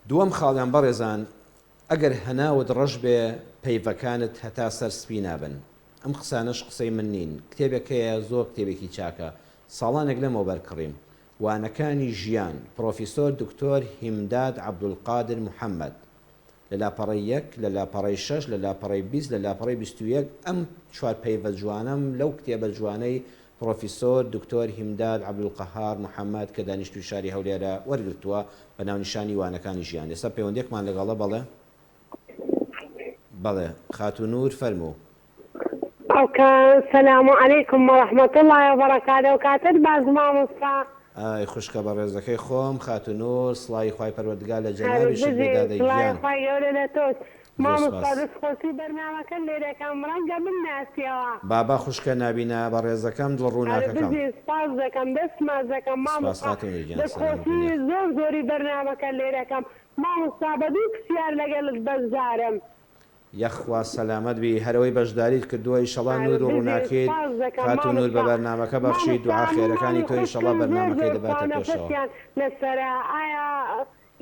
دووەم خاڵیان بەڕێزان ئەگەر هەناوت ڕەش بێ پەیڤەکانت هەتا سەر سپی نابن ئەم قسانەش قسەی من نین کتێبێک هەیە زۆر کتێبێکی چاکە ساڵانێک لەمەوبەر کڕیم وانەکانی ژیان پڕۆفیسۆر دکتۆر هیمداد عەبدولقادر محەمەد لە لاپەڕەی یەک، لە لاپەڕەی شەش، لە لاپەڕەی 20، لە لاپەڕەی 21 ئەم چوار پەیڤە جوانەم لەو کتێبە جوانەی پڕۆفیسۆر دکتۆر هیمداد عەبدولقەهار محەمەد کە دانیشتووی شاری هەولێرە وەرگرتووە بە ناونیشانی وانەکانی ژیان. ئێستا پەیوەندیەکمان لەگەڵە بەڵێ؟ بەڵێ خاتوو نوور فەرموو. ئەوکە سلام علیکم ورحمە اللە وبرکاتە ئەوکاتەت باش مامۆستا. ئای خوشکە بەڕێزەکەی خۆم خاتوو نور سڵاوی خوای پەروەردگار لە هەر جەنابیشت بێ بژی دادە سڵاوی گیان. خوای گەورە لە تۆش زۆر مامۆستا سپاس. دەست خۆشی بەرنامەکەت لێ دەکەم ڕەنگە بمناسیەوە. بابا خوشکە نابینا بەڕێزەکەم دڵ هەر ڕووناکەکەم. بژی سپاس دەکەم دەست ماچ دەکەم سپاس مامۆستا خاتوو نور گیان دەست سەلامەت خۆشی بی. زۆر زۆری بەرنامەکەت لێ دەکەم مامۆستا بە دوو پرسیار لەگەلت بەشدارم. یەخوا سەلامەت بی هەرئەوەی بەشداریت کردووە ئیشەڵا هەر نور و بژی ڕووناکیت سوپاس دەکەم خاتوو نور بە مامۆستا بەرنامەکە بەخشی مامۆستا دوعا من خێرەکانی ماڵی تۆ ئیشەڵا خوشکم زۆر بەرنامەکەی زۆر دەباتە خوا پێشەوە. نەفەسیان لەسەرە ئایا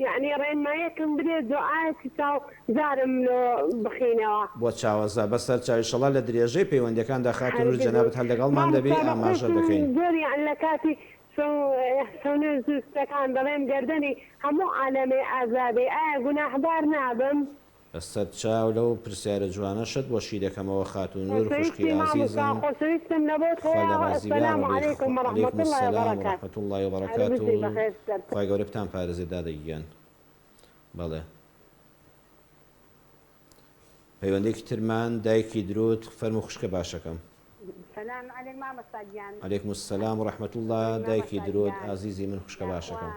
یەعنی ڕێنمایەکم بدێ دوعایەکی چاو زارم لۆ بخینەوە. بۆ چاوەزا بەسەر چاو ئیشەڵا لە درێژەی پەیوەندیەکاندا خاتوو هەر نور بژی جەنابت هەر لەگەڵمان دەبی مامۆستا بە ئاماژە خوشم دەکەین. زۆر یەعنی لە کاتی شەو شەونوێژ دروستەکان دەڵێم گەردەنی هەموو عالەمێ ئازادێ ئایا گوناحبار نابم؟ بەسەر چاو لەو پرسیارە جوانەشت بۆ شی دەکەمەوە خاتوو نور خوشکی خۆشەویستی مامۆستا ئازیزم خۆشەویستم لەبۆت خوا هەیە لێ ڕازی بێ السلام یاڕەبی علیکم ورحمة علیکم اللە السلام وبرکاته ورحمة اللە هەر وبرکاته بژی بەخێر سەر. خوای گەورە بتان پارێزێت دادە گیان بەڵێ پەیوەندێکی ترمان دایکی درود فەرموو خوشکە باشەکەم. سلام علیک مامۆستا گیان. علیکم السلام ورحمة اللە ئەی دایکی مامۆستا درود گیان ئازیزی من خوشکە یاخوا باشەکەم.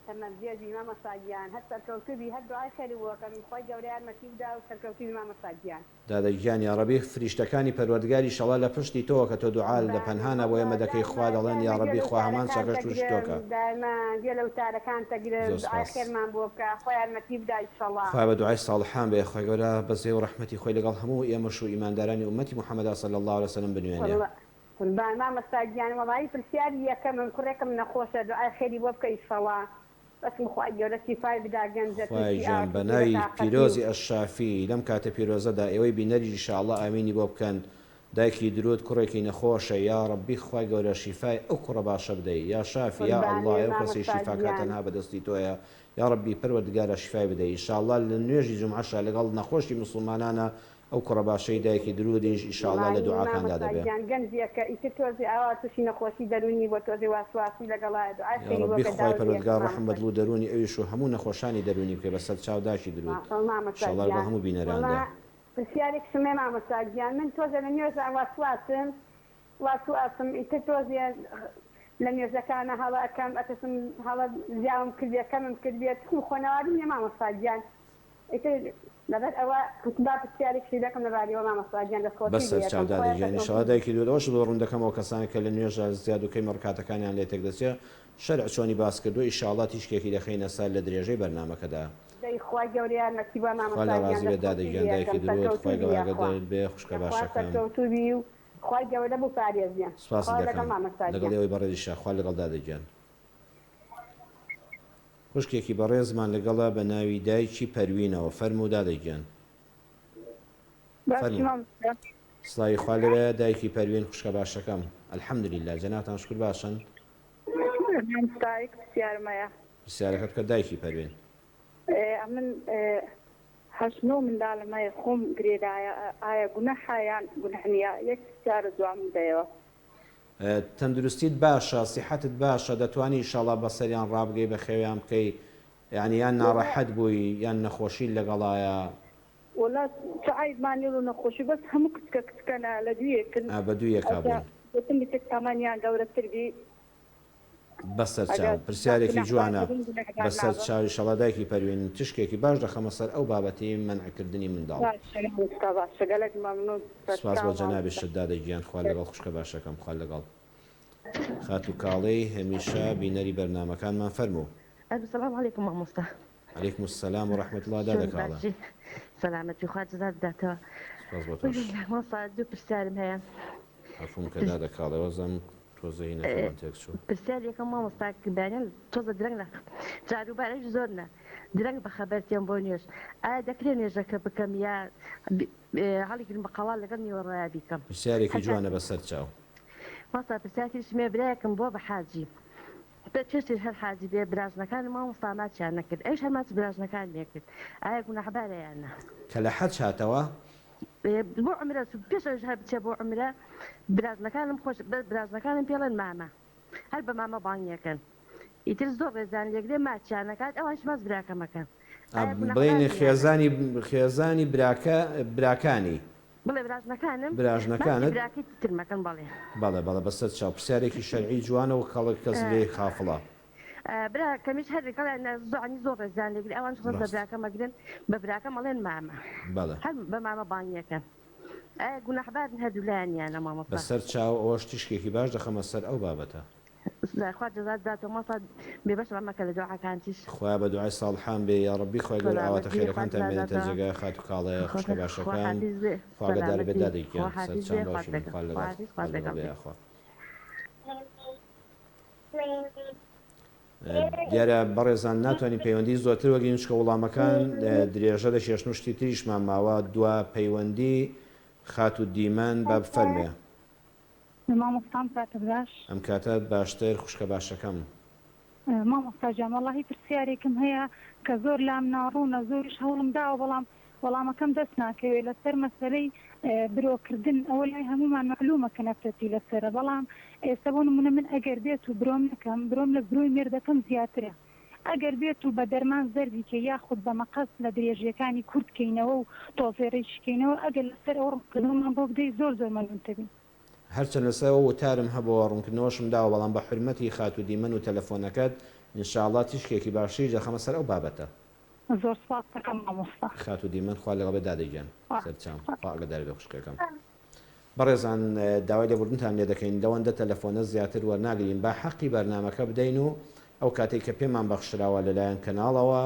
تەمەن درێژ بی مامۆستا گیان هەر سەرکەوتوو بی هەر دوعای خێری بۆ کەم خوای گەورە یارمەتی بدا و سەرکەوتوو بی مامۆستا گیان. دادە گیان یاڕەبی فریشتەکانی پەروەردگار ئیشەڵا لە پشتی تۆوە کە تۆ دوعا لە قوربانی پەنهانا بۆ وەڵا ئێمە دەکەی خوا دایمە دەڵێن دایمە گوێ یاڕەبی لە خوا هەمان وتارەکانت چاکەش توشی تۆ ئەگرم کا. دایمە گوێ لە وتارەکانت ئەگرم زۆر دوعای سوپاس. خێرمان بۆ بکە خوا یارمەتی بدا ئیشەڵا. خوا بە دوعای ساڵحان بێ خوای گەورە بەزەی و ڕەحمەتی خۆی لەگەڵ هەموو ئێمەش و ئیماندارانی ئوممەتی محمدا صلی اللە علیە وسلم بنوێنێ. وەڵا قوربان مامۆستا گیان وەڵایی پرسیاری یەکەمم کوڕێکم نەخۆشە دوعای خێری بۆ بکە ئیشەڵا. بەسم خوای گەورە شیفای بدا گەنجە خوایە توشی گیان ئاوە بە توشی ناوی بەتاقەتی و. پیرۆزی الشافی لەم کاتە پیرۆزەدا ئێوەی بینەریش ان شاء اللە ئامینی بۆ بکەن دایکی درود کوڕێکی نەخۆشە یاڕەبی خوای گەورە شیفای ئەو کوڕە باشە بدەی یا شافی یا اللە قوربانی ئەو کەسەی مامۆستا شیفاکا گیان. تەنها بەدەستی تۆیە یاڕەبی پەروەردگارا شیفای بدەی ان شاء اللە لە نوێژی جومعەشا لەگەڵ نەخۆشی موسڵمانانا ئەو کوڕە باشەی دایکی درودیش ان شاء اللە لە وەڵایی دوعاکاندا مامۆستا دەبێ. گیان گەنجێکە ئیتر تۆزێ ئاوا توشی نەخۆشی دەرونی بوە تۆزێ واسواسی لەگەڵایە دوعای یا خێری بۆ ڕەبی کە خوای داوت لێ پەروەردگار ڕەحم بە مامۆستا دڵ و دەروونی ئەویش و هەموو نەخۆشانی دەروونی بکەی بەسەر چاو داکی درود ماشاءاللە مامۆستا ئیشەڵا لەگەڵ گیان هەموو وەڵا بینەراندا. پرسیارێکشم هەیە مامۆستا گیان من تۆزێ لە نوێژا واسواسم واسواسم ئیتر تۆزێ لە نوێژەکانا هەڵە ئەکەم ئەترسم هەڵە زیاوم کردبێ کەمم کردبێ توخم خۆنەواریم نیە مامۆستا گیان ئیتر لەبەر ئەوە وتم با پرسیارێکشی دەکەم لەبارەیەوە مامۆستا گیان دەستخۆشی بەسەر لێ چاو ئەکەم دادە خوایە گیان سەرکەوتوو ئیشەڵا بی. دایکی درود ئەوەشت بۆ ڕوون دەکەمەوە کەسانێک کە لە نوێژا زیاد و کەمی ڕکاتەکانیان لێ تێک دەچێ شەرع چۆنی باس کردووە ئیشاڵا تیشکێکی دەخەینە سەر لە درێژەی بەرنامەکەدا. دەی خوای گەورە یارمەتی با خوا مامۆستا لێ گیان ڕازی بێت دادە دەستخۆشی گیان لێ دایکی ئەکەم درود سەرکەوتوو خوای بی گەورە یاخوا ئاگادارت بێ خوشکە یاخوا باشەکەم. سەرکەوتوو بی و خوای گەورە بپارێزێ سوپاست خوا لەگەڵ دەکەم مامۆستا لەگەڵ گیان. ئێوەی بەڕێزیشا خوا لەگەڵ دادە گیان. خوشکێکی بەڕێزمان لەگەڵە بە ناوی دایکی پەروینەوە فەرموو دادە گیان. باشی فەرموو. مامۆستا. سڵاوی خوا لەوێ دایکی پەروین خوشکە باشەکەم الحمدللە جەنابتان شکر باشن. مامۆستا یەک پرسیارم هەیە. پرسیارەکە بکە دایکی پەروین. ئەمن هەشت نۆ منداڵم هەیە خۆم گرێدایە ئایا گوناحە یان گوناح نییە یەک پرسیارە جوابم بدەیەوە. تەندروستیت باشە سیحەتت باشە دەتوانی ئیشاڵا بەسەریان ڕابگەی بەخێویان بکەی. یانی یان ناڕەحەت بووی یان نەخۆشیت لەگەڵایە؟ وەڵا چ عەیبمان نیە لۆ نەخۆشی بەس هەموو کچکە کچکەنە لە دوویەکن ئا بە دوویەکا ئەجا بوون. گوتم بچک تەمەنیان گەورەتر بی. بەسەر ئەگەر چاو پرسیارێکی گوناحبار جوانە نەبم گوناحبار بەسەر نابم. چاو ئیشەڵا دایکی پەروین تشکێکی باش دەخەمە سەر ئەو بابەتی مەنع کردنی منداڵ. باشە مامۆستا باشە گەلەک مەمنون سپاس بۆ سەرچاو مامۆستا. جەنابیشت دادە گیان خوا لەگەڵ خوشکە باشەکەم خوا لەگەڵ. خاتوو کاڵێی هەمیشە بینەری بەرنامەکانمان فەرموو. ئەلو سلام علیکم مامۆستا. علیکم السلام و رحمە اللە دادە چۆنی کاڵە. باشی سەلامەتی خوا جزات بداتەوە. سپاس بۆ تۆش. مامۆستا دوو پرسیارم هەیە. عەفوم کە دادە کاڵێ وەزم تۆزێ هینەکەمان تێک چوو. پرسیار یەکەم مامۆستا بەیانیان تۆزە درەنگ لە جاروبارەش زۆر نا درەنگ بەخەبەر تێم بۆ نوێژ ئایا دەکرێ نوێژەکە بکەم یا هەڵیگرم بە قەڵا لەگەڵ نیوەڕۆیا بیکەم پرسیارێکی هەتا جوانە بەسەر چاو. مامۆستا پرسیار تریشم هەیە برایەکم بووە بە حاجی پێشتر هەر حاجی بێ براژنەکانم مامۆستا ماچیان نەکرد ئەویش هەر ماچی براژنەکانی ئەکرد ئایا گوناحبارە یان نا؟ کە لە حەج هاتەوە؟ بۆ عومرە چوو پێش ئەویش هەر بچێ بۆ عومرە براژنەکانم خۆش براژنەکانم پێڵێن مامە هەر بە مامە بانگی ئەکەن ئیتر زۆر ڕێزیان لێگرێ ماچیان ئەکات ئەوانیش ماچ براکەم ئەکەن ئایا بڵێین گوناحبارم یان نا؟ خێزانی خێزانی براکە براکانی. بڵێ براژنەکانم ماچی براژنەکانت؟ براکەی ترم ئەکەن بەڵێ. بەڵێ بەڵێ بەسەر چاو پرسیارێکی شەرعی جوانە و کەڵک کەس لێی خافڵە. براکەمیش هەر لەگەڵیان زۆعنی زۆر ڕێزیان لێگری ئەوانیش ڕێز لە ڕاست. براکەم ئەگرن بە براکەم ئەڵێن مامە بەڵێ. هەر بە مامە بانگی ئەکەن ئایا گوناحبارن هەردوولایان یان نا مامۆستا؟ بەسەر چاو ئەوەش تیشکێکی باش دەخەمە سەر ئەو بابەتە. خوا جەزات بداتەوە مامۆستا بێبەشمان مەکە لە دوعاکانتیش. خوایە بە دوعای ساڵحان بێ یاڕەبی خوای گەورە ئاواتە سەلامەتی خوا خێرەکانتان جەزات بێنێتە بداتەوە. جێگای خاتوو کاڵێ خوشکە خوا باشەکەم حافیز بێ خوا ئاگادارت بێت سەلامەتی دادە خوا گیان حافیز بێ سەرچاوم خوات باوکی من لەگەڵ خوا خوا لەگەڵ حافیز خوا خوات لەگەڵ لەگەڵ بێ بێ. یاخوا. دیارە بەڕێزان ناتوانین پەیوەندی زۆرتر وەگرین چکە وڵامەکان درێژە دەکێشن و شتی تریشمان ماوە دوا پەیوەندی خاتوو دیمەن با بفەرمێ. مامۆستا ئەم کاتەت باش. ئەم کاتەت باشتر خوشکە باشەکەم. مامۆستا گیان وەڵاهی پرسیارێکم هەیە کە زۆر لام ناڕوونە زۆریش هەوڵم داوە بەڵام وەڵامەکەم دەست ناکەوێ لەسەر مەسەلەی برۆ کردن ئەوە لای هەموومان مەعلومە کە نەفرەتی لەسەرە بەڵام ئێستا بۆ نمونە من ئەگەر بێت و برۆم نەکەم برۆم لە برۆی مێردەکەم زیاترە ئەگەر بێت و بە دەرمان زەردی کەی یاخود بە مەقەست لە درێژیەکانی کورت کەینەوە و تۆزێ ڕێکی کەینەوە ئەگەر لەسەر ئەوە ڕوونکردنەوەمان بۆ بدەی زۆر زۆر مەمنونت دەبین. هەرچەند لەسەر ئەوە وتارم هەبووە ڕوونکردنەوەشم داوە بەڵام بە حورمەتی خاتوو دیمەن و تەلەفۆنەکەت ان شاء اللە تیشکێکی باشتریش دەخەمە سەر ئەو بابەتە. زۆر سوپاست دەکەم مامۆستا. خاتوو دیمەن خوا لەگەڵ بێت دادە گیان خوا سەرچاوم خوا. خوا ئاگادار بێ خوشکەکەم. بەڕێزان داوای لێبوردنتان لێ دەکەین لەوەندە تەلەفۆنە زیاتر وەرناگرین با حەقی بەرنامەکە بدەین و ئەو کاتەی کە پێمان بەخشراوە لەلایەن کەناڵەوە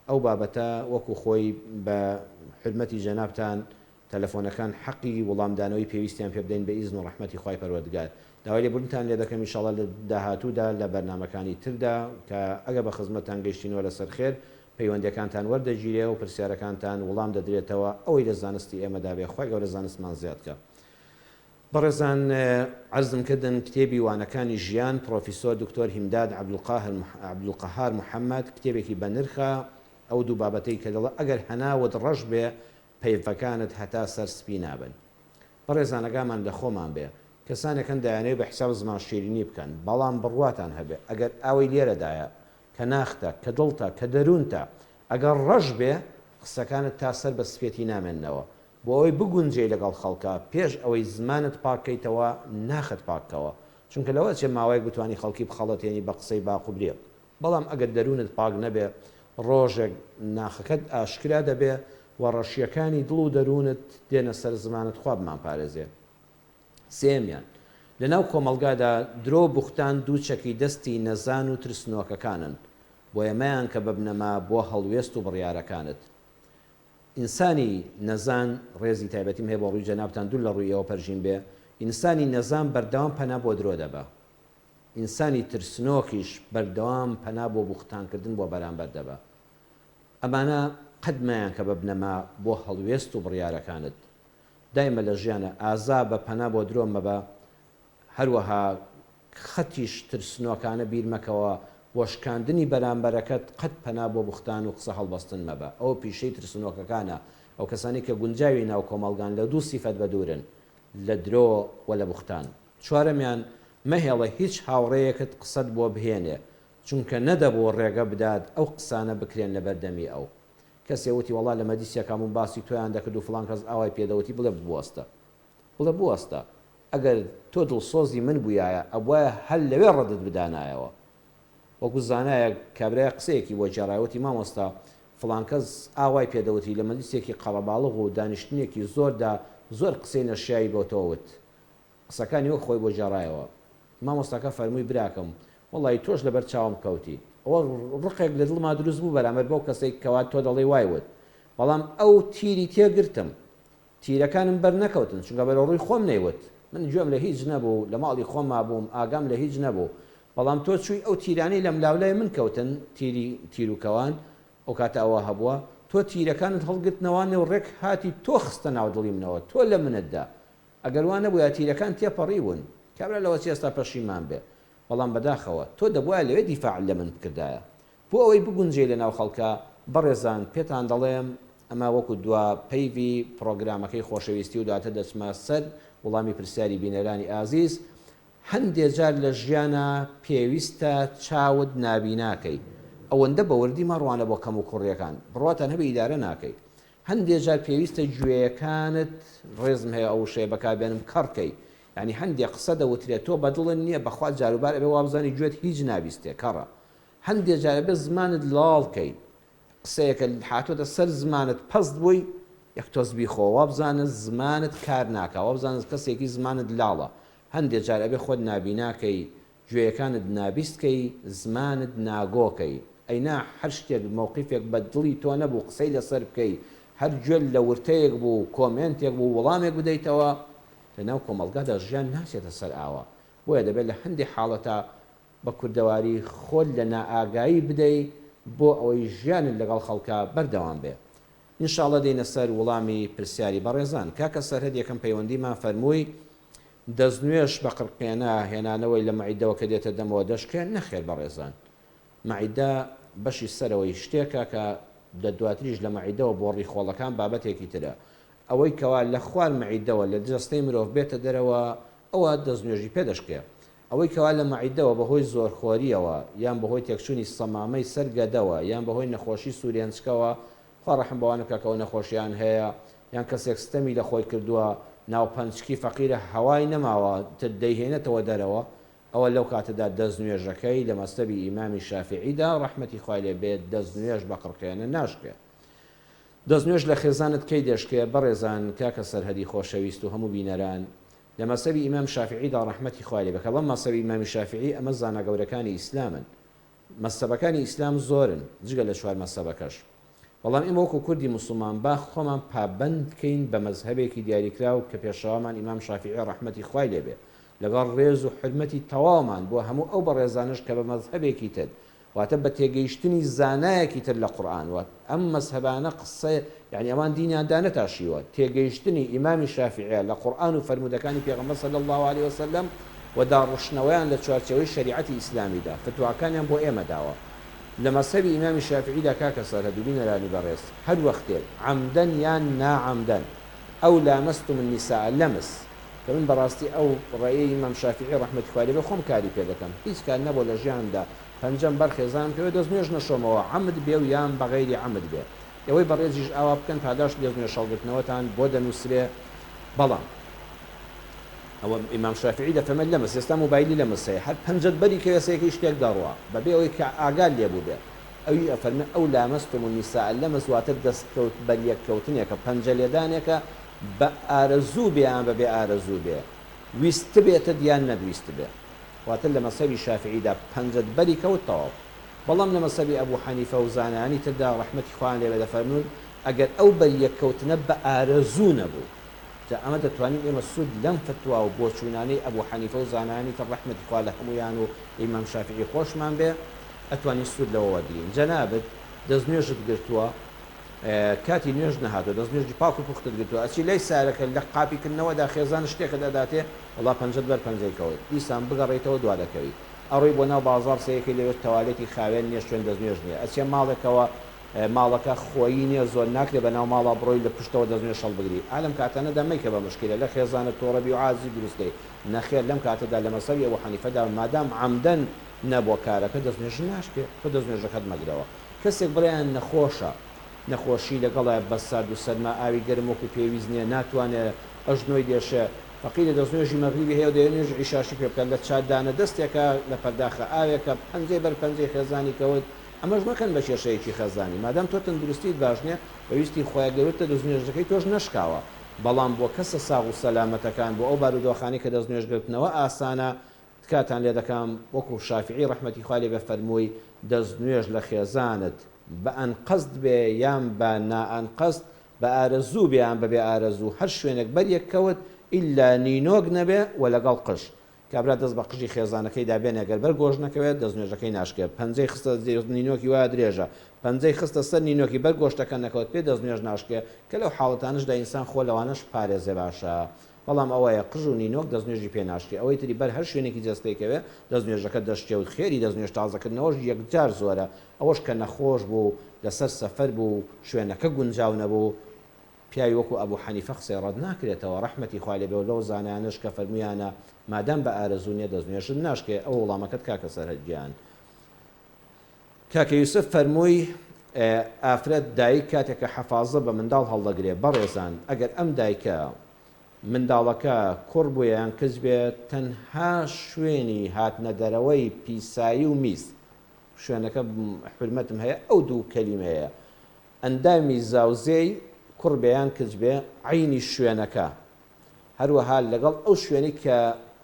ئەو بابەتە وەکو خۆی بە حورمەتی جەنابتان تەلەفۆنەکان حەقی وڵامدانەوەی پێویستیان پێ بدەین بە ئیزن و ڕەحمەتی خوای پەروەردگار داوای لێبوردنتان لێ دەکەم ئیشاڵا لە داهاتوودا لە بەرنامەکانی تردا کە ئەگەر بە خزمەتتان گەیشتینەوە لەسەر خێر پەیوەندیەکانتان وەردەگیرێ و پرسیارەکانتان وڵام دەدرێتەوە ئەوەی لە زانستی ئێمەدا بێ خوای گەورە زانستمان زیاد کا. بەڕێزان عەرزم کردن کتێبی وانەکانی ژیان پڕۆفیسۆر دکتۆر هیمداد عەبدولقەهار محەمەد کتێبێکی بەنرخە ئەو دوو بابەتەی کە دەڵێ ئەگەر هەناوت ڕەش بێ پەیڤەکانت هەتا سەر سپی نابن بەڕێزان ئەگامان لە خۆمان بێ کەسانێک هەن دەیانەوێ بە حیساب زمان شیرینی بکەن بەڵام بڕواتان هەبێ ئەگەر ئاوەی لێرەدایە کە ناختە، کە دڵتە، کە دەروونتە، ئەگەر ڕەش بێ، قسەکانت تا سەر بە سپێتی نامێننەوە. بۆ ئەوەی بگونجێی لەگەڵ خەڵکا، پێش ئەوەی زمانت پاک کەیتەوە، ناخت پاک کەوە. چونکە لەوە ئەچێ ماوەیەک بتوانی خەڵکی بخەڵەتێنی بە قسەی باق و بریق. بەڵام ئەگەر دەروونت پاک نەبێ، ڕۆژێک ناخەکەت ئاشکرا دەبێ و ڕەشییەکانی دڵ و دەروونت دێنە سەر زمانت خوا بمانپارێزێ. سێیەمیان، لەناو کۆمەڵگادا درۆ و بوختان دوو چەکی دەستی نەزان و ترسنۆکەکانن، بۆیە مەیانکە بە بنەما بۆ هەڵوێست و بڕیارەکانت. ئینسانی نەزان، ڕێزی تایبەتیم هەیە بۆ ڕووی جەنابتان دوور لە ڕووی ئێوە پەرژین بێ، ئینسانی نەزان بەردەوام پەنا بۆ درۆ دەبا. ئینسانی ترسنۆکیش بەردەوام پەنا بۆ بوختانکردن بۆ بەرامبەر دەبا. ئەمانە قەت مەیانکە بە بنەما بۆ هەڵوێست و بڕیارەکانت. دایمە لە ژیانە ئازا بە پەنا بۆ درۆ مەبە هەروەها خەتیش ترسنۆکانە بیر مەکەوە بۆ شکاندنی بەرامبەرەکەت قەت پەنا بۆ بوختان و قسە هەڵبەستن مەبە ئەوە پیشەی ترسنۆکەکانە ئەو کەسانەی کە گونجاوی ناو کۆمەڵگان لە دوو سیفەت بەدوورن لە درۆ و لە بوختان چوارەمیان مەهێڵە هیچ هاوڕێیەکت قسەت بۆ بهێنێ. چونکە نەدەبوو ڕێگە بدات ئەو قسانە بکرێن لەبەر دەمی ئەو. کەسێ وتی وەڵا لە مەجلیسێکا بووم باسی تۆیان دەکرد و فڵان کەس ئاوای پێ دەوتی بڵێ بوەستە. بڵێ بوەستە. ئەگەر تۆ دڵسۆزی من بوویایە ئەبوایە هەر لەوێ ڕەدت بدانایەوە. وەکو زانایەک کابرایەک قسەیەکی بۆ گێڕایەوە وتی مامۆستا فڵان کەس ئاوای پێ دەوتی لە مەجلیسێکی قەڕەباڵغ و دانیشتنێکی زۆردا زۆر قسەی نەشیاوی بۆ تۆ وت. قسەکانی وەک خۆی بۆ گێڕایەوە. مامۆستاکە فەرمووی براکەم وەڵاهی تۆش لەبەر چاوم کەوتی. ئەوە ڕقێک لە دڵما دروست بوو بەرامبەر بەو کەسەی کەوا تۆ دەڵێی وای وت. بەڵام ئەو تیری تێ گرتم. تیرەکانم بەر نەکەوتن چونکە بەرەو ڕووی خۆم نەیوت. من گوێم لە هیچ نەبوو، لە ماڵی خۆما بووم، ئاگام لە هیچ نەبوو. بەڵام تۆ چووی ئەو تیرانەی لەملاولای من کەوتن، تیری تیروکەوان، ئەو کاتە ئەوە هەبووە، تۆ تیرەکانت هەڵگرتنەوانێ و ڕێک هاتی تۆ خستە ناو دڵی منەوە، تۆ لە منت دا. ئەگەر وا نەبووایە تیرەکان تێپەڕیبوون. کابرا لەوە چی ئێستا پەشیمان بێ. بەڵام بەداخەوە تۆ دەبوایە لەوێ دیفاعت لە من بکردایە. بۆ ئەوەی بگونجێی لەناو خەڵکا، بەڕێزان پێتان دەڵێم ئەمە وەکو دوا پەیڤی پڕۆگرامەکەی خۆشەویستی و دواتر دەچمە سەر وڵامی پرسیاری بینەرانی ئازیز، هەندێ جار لە ژیانا پێویستە چاوت نابینا کەی. ئەوەندە بە وردی مەڕوانە بۆ کەموکوڕیەکان. بڕواتان هەبێ ئیدارە ناکەی. هەندێ جار پێویستە گوێیەکانت، ڕێزم هەیە ئەو وشەیە بەکار بێنم، کەڕ کەی. یانی هەندێ قسە دەوترێ تۆ بە دڵت نییە بەخوا جاروبار ئەبێ وابزانی گوێت هیچ نابیستێ، کەڕە. هەندێ جار ئەبێ زمانت لاڵ کەی. قسەیەکە هاتۆتە سەر زمانت پەست بووی یەک تۆز بیخۆ وابزانە زمانت کار ناکا وابزانە کەسێکی زمانت لاڵە. هەندێ جار ئەبێ خۆت نابینا کەی گوێیەکانت نابیست کەی زمانت ناگۆ کەی ئەینا هەر شتێک مەوقیفێک بە دڵی تۆ نەبوو قسەی لەسەر بکەی هەر گوێت لە ورتەیەک بوو کۆمێنتێک بوو وڵامێک بدەیتەوە لەناو کۆمەڵگادا ژیان ناچێتە سەر ئاوە بۆیە دەبێت لە هەندێ حاڵەتا بە کوردەواری خۆت لە نائاگایی بدەی بۆ ئەوەی ژیانت لەگەڵ خەڵکا بەردەوام بێ ان شاء اللە دێینە سەر وڵامی پرسیاری بەڕێزان کاکە سەرهەد یەکەم پەیوەندیمان فەرمووی دەستنوێژ بە قرقێنە هێنانەوەی لە مەعیدەوە کە دێتە دەمەوە دەشکێ؟ نەخێر بەڕێزان مەعیدە بەشی سەرەوەی شتێکە کە لە دواتریش لە مەعیدەوە بۆ ڕیخۆڵەکان بابەتێکی ترە ئەوەی کەوا لە خوار مەعیدەوە لە جەستەی مرۆڤ بێتە دەرەوە ئەوە دەستنوێژی پێ دەشکێ ئەوەی کەوا لە مەعیدەوە بەهۆی زۆرخۆریەوە یان بەهۆی تێکچوونی سەمامەی سەر گەدەوە یان بەهۆی نەخۆشی سورێنچکەوە خوا ڕەحم بەوانە بکا کە ئەو نەخۆشیان هەیە یان کەسێک ستەمی لە خۆی کردووە ناوپەنچکی فەقیرە هەوای نەماوە تر دەیهێنێتەوە دەرەوە ئەوە لەو کاتەدا دەستنوێژەکەی لە مەزهەبی ئیمامی شافیعیدا ڕەحمەتی خوای لێ بێت دەستنوێژ بە قڕقێنە ناشکێ. دەستنوێژ لە خێزانت کەی دەشکێ؟ بەڕێزان کاکە سەرهەدی خۆشەویست و هەموو بینەران لە مەزهەبی ئیمام شافیعیدا ڕەحمەتی خوای لێ بێ کە بەم مەزهەبی ئیمامی شافیعی ئەمە زانا گەورەکانی ئیسلامن مەزهەبەکانی ئیسلام زۆرن جگە لە چوار مەزهەبەکەش بەڵام ئێمە وەکو کوردی موسڵمان با خۆمان پابەند کەین بە مەزهەبێکی دیاریکراو کە پێشەوامان ئیمام شافیعی ڕەحمەتی خوای لێ بێ لەگەڵ ڕێز و حورمەتی تەواومان بۆ هەموو ئەو بەڕێزانەش کە بە مەزهەبێکی تر واتە بە تێگەیشتنی زانایەکی تر لە قورئان وات ئەم مەزهەبانە قسە یانی ئەوان دینیان دانەتاشیوە تێگەیشتنی ئیمامی شافیعیە لە قورئان و فەرموودەکانی پێغەمبەر صلی اللە علیە وسلم و داڕشتنەوەیان لە چوارچێوەی شەریعەتی ئیسلامیدا فتواکانیان بۆ ئێمە داوە لە مەزهەبی ئیمامی شافیعیدا کاکە سەرهەد و بینەرانی بەڕێز هەر وەختێک عەمدەن یان ناعەمدەن ئەو لامستم النساء لمس کە من بەڕاستی ئەو ڕەئیەی ئیمام شافیعی ڕەحمەتی خوای لێ بێ خۆم کاری پێ دەکەم هیچ کات نەبووە لە ژیانمدا پەنجەم بەر خێزانم کەوێ دەست نوێژ نەشۆمەوە عەمد بێ و یان بە غەیری عەمد بێ ئێوەی بەڕێزیش ئاوا بکەن پاداشتی دەست نوێژ هەڵگرتنەوەتان بۆ دەنووسرێ بەڵام ئەوە ئیمام شافیعی دەفەرمێت لەمس ئێستا مۆبایلی لەمس هەیە هەر پەنجەت بەری کەوێ سەیەکەی شتێک دەڕوا بەبێ ئەوەی کە ئاگات لێ بووبێ ئەویش ئەفەرمێ ئەو لامستم النساء لەمس واتە دەستکەوت بەریەککەوتنێکە پەنجە لێدانێکە بە ئارەزوو بێ یان بە بێ ئارەزوو بێ، ویستبێتت یان نەتویستبێ. واتە لە مەزهەبی شافیعیدا پەنجەت بەری کەوت تەواو. بەڵام لە مەزهەبی ئەبوو حەنیفە و زانایانی تردا ڕەحمەتی خوایان لێ بێ دەفەرموون ئەگەر ئەو بەریەککەوتنە بە ئارەزوو نەبوو. جا ئەمە دەتوانین ئێمە سوود لەم فتوا و بۆچوونانەی ئەبوو حەنیفە و زانایانی تر ڕەحمەتی خوا لە هەموویان و ئیمام شافیعی خۆشمان بێ ئەتوانین سوود لەوە وەرگرین. جەنابت دەستنوێژت گرتووە، کاتی نوێژ نەهاتوە دەست نوێژی پاک و پوختت گرتوە ئەچی لای سارەکە لە قاپی کردنەوەدا خێزانت شتێکت ئەداتێ وەڵا پەنجەت بەر پەنجەی کەوت دیسان بگەڕێیتەوە دوا دەکەوی ئەڕۆی بۆ ناو بازاڕ سەیەکەی لەوێ تەوالێتی خاوێن نیە شوێن دەست نوێژ نیە ئەچیە ماڵێکەوە ماڵەکە خۆیی نیە زۆر ناکرێ بە ناو ماڵا بڕۆی لە پشتەوە دەست نوێژ هەڵبگری ئا لەم کاتانەدا مەیکە بە مشکیلە لە خێزانت تۆڕە بی و عاجزی دروست کەی نەخێر لەم کاتەدا لە مەزهەبی ئەبو حەنیفەدا مادام عەمدەن. نەبووە کارەکە دەستنوێژت ناشکێ تۆ دەستنوێژەکەت مەگرەوە کەسێک بڵێیان نەخۆشە نەخۆشی لەگەڵە بە سارد و سەرما ئاوی گەرم وەکو پێویست نیە ناتوانێ ئەژنۆی دێشێ فەقیرە دەستنوێژی مەغریبی هەیە و دەیەوێ نوێژی عیشاشی پێ بکات لە چا دانە دەستێکە لە پەرداخە ئاوێکە پەنجەی بەر پەنجەی خێزانی کەوت ئەمەش مەکەن بە کێشەیەکی خێزانی مادام تۆ تەندروستیت باش نیە بە ویستی خوای گەورە دەستنوێژەکەی تۆش نەشکاوە بەڵام بۆ کەسە ساغ و سەلامەتەکان بۆ ئەو بارودۆخانەی کە دەستنوێژ گرتنەوە ئاسانە تکاتان لێ دەکەم وەکو شافعی ڕەحمەتی خوای لێ بێ فەرمووی دەستنوێژ لە خێزانت بە ئەنقەست بێ یان بە نائەنقەست بە ئارەزوو بێ یان بە بێ ئارەزوو هەر شوێنێک بەریەک کەوت ئیلا نینۆک نەبێ وە لەگەڵ قژ کابرا دەست بە قژی خێزانەکەیدا بێنێ گەر بەر گۆشت نەکەوێ دەستنوێژەکەی ناشکێ پەنجەی خستە نینۆکی وایە درێژە پەنجەی خستە سەر نینۆکی بەر گۆشتەکە نەکەوت پێ دەستنوێژ ناشکێ کە لەو حاڵەتانەشدا ئینسان خۆ لەوانەش پارێزێ باشە بەڵام ئەوەیە قژ و نینۆک دەستنوێژی پێ ناشکێ ئەوەی تری بەر هەر شوێنێکی جەستەی کەوێ دەستنوێژەکە دەشکێ و خێری دەستنوێژ تازەکردنەوەش یەکجار زۆرە ئەوەش کە نەخۆش بوو لەسەر سەفەر بوو شوێنەکە گونجاو نەبوو پیاوی وەکو ئەبو حەنیفە قسەی ڕەت ناکرێتەوە ڕەحمەتی خوای لێ بێ و لەو زانایانەش کە فەرموویانە مادام بە ئارەزوو نیە دەستنوێژت ناشکێ ئەوە وڵامەکەت کاکە سەرهەد گیان. کاکە یوسف فەرمووی ئافرەت دایک کاتێک کە حەفازە بە منداڵ هەڵدەگرێ بەڕێزان ئەگەر ئەم دایکە منداڵەکە کوڕ بووە یان کچ بێ تەنها شوێنی هاتنە دەرەوەی پیسایی و میز شوێنەکە حورمەتم هەیە ئەو دوو کەلیمەیە ئەندامی زاوزێی کوڕ بێ یان کچ بێ عەینی شوێنەکە هەروەها لەگەڵ ئەو شوێنەی کە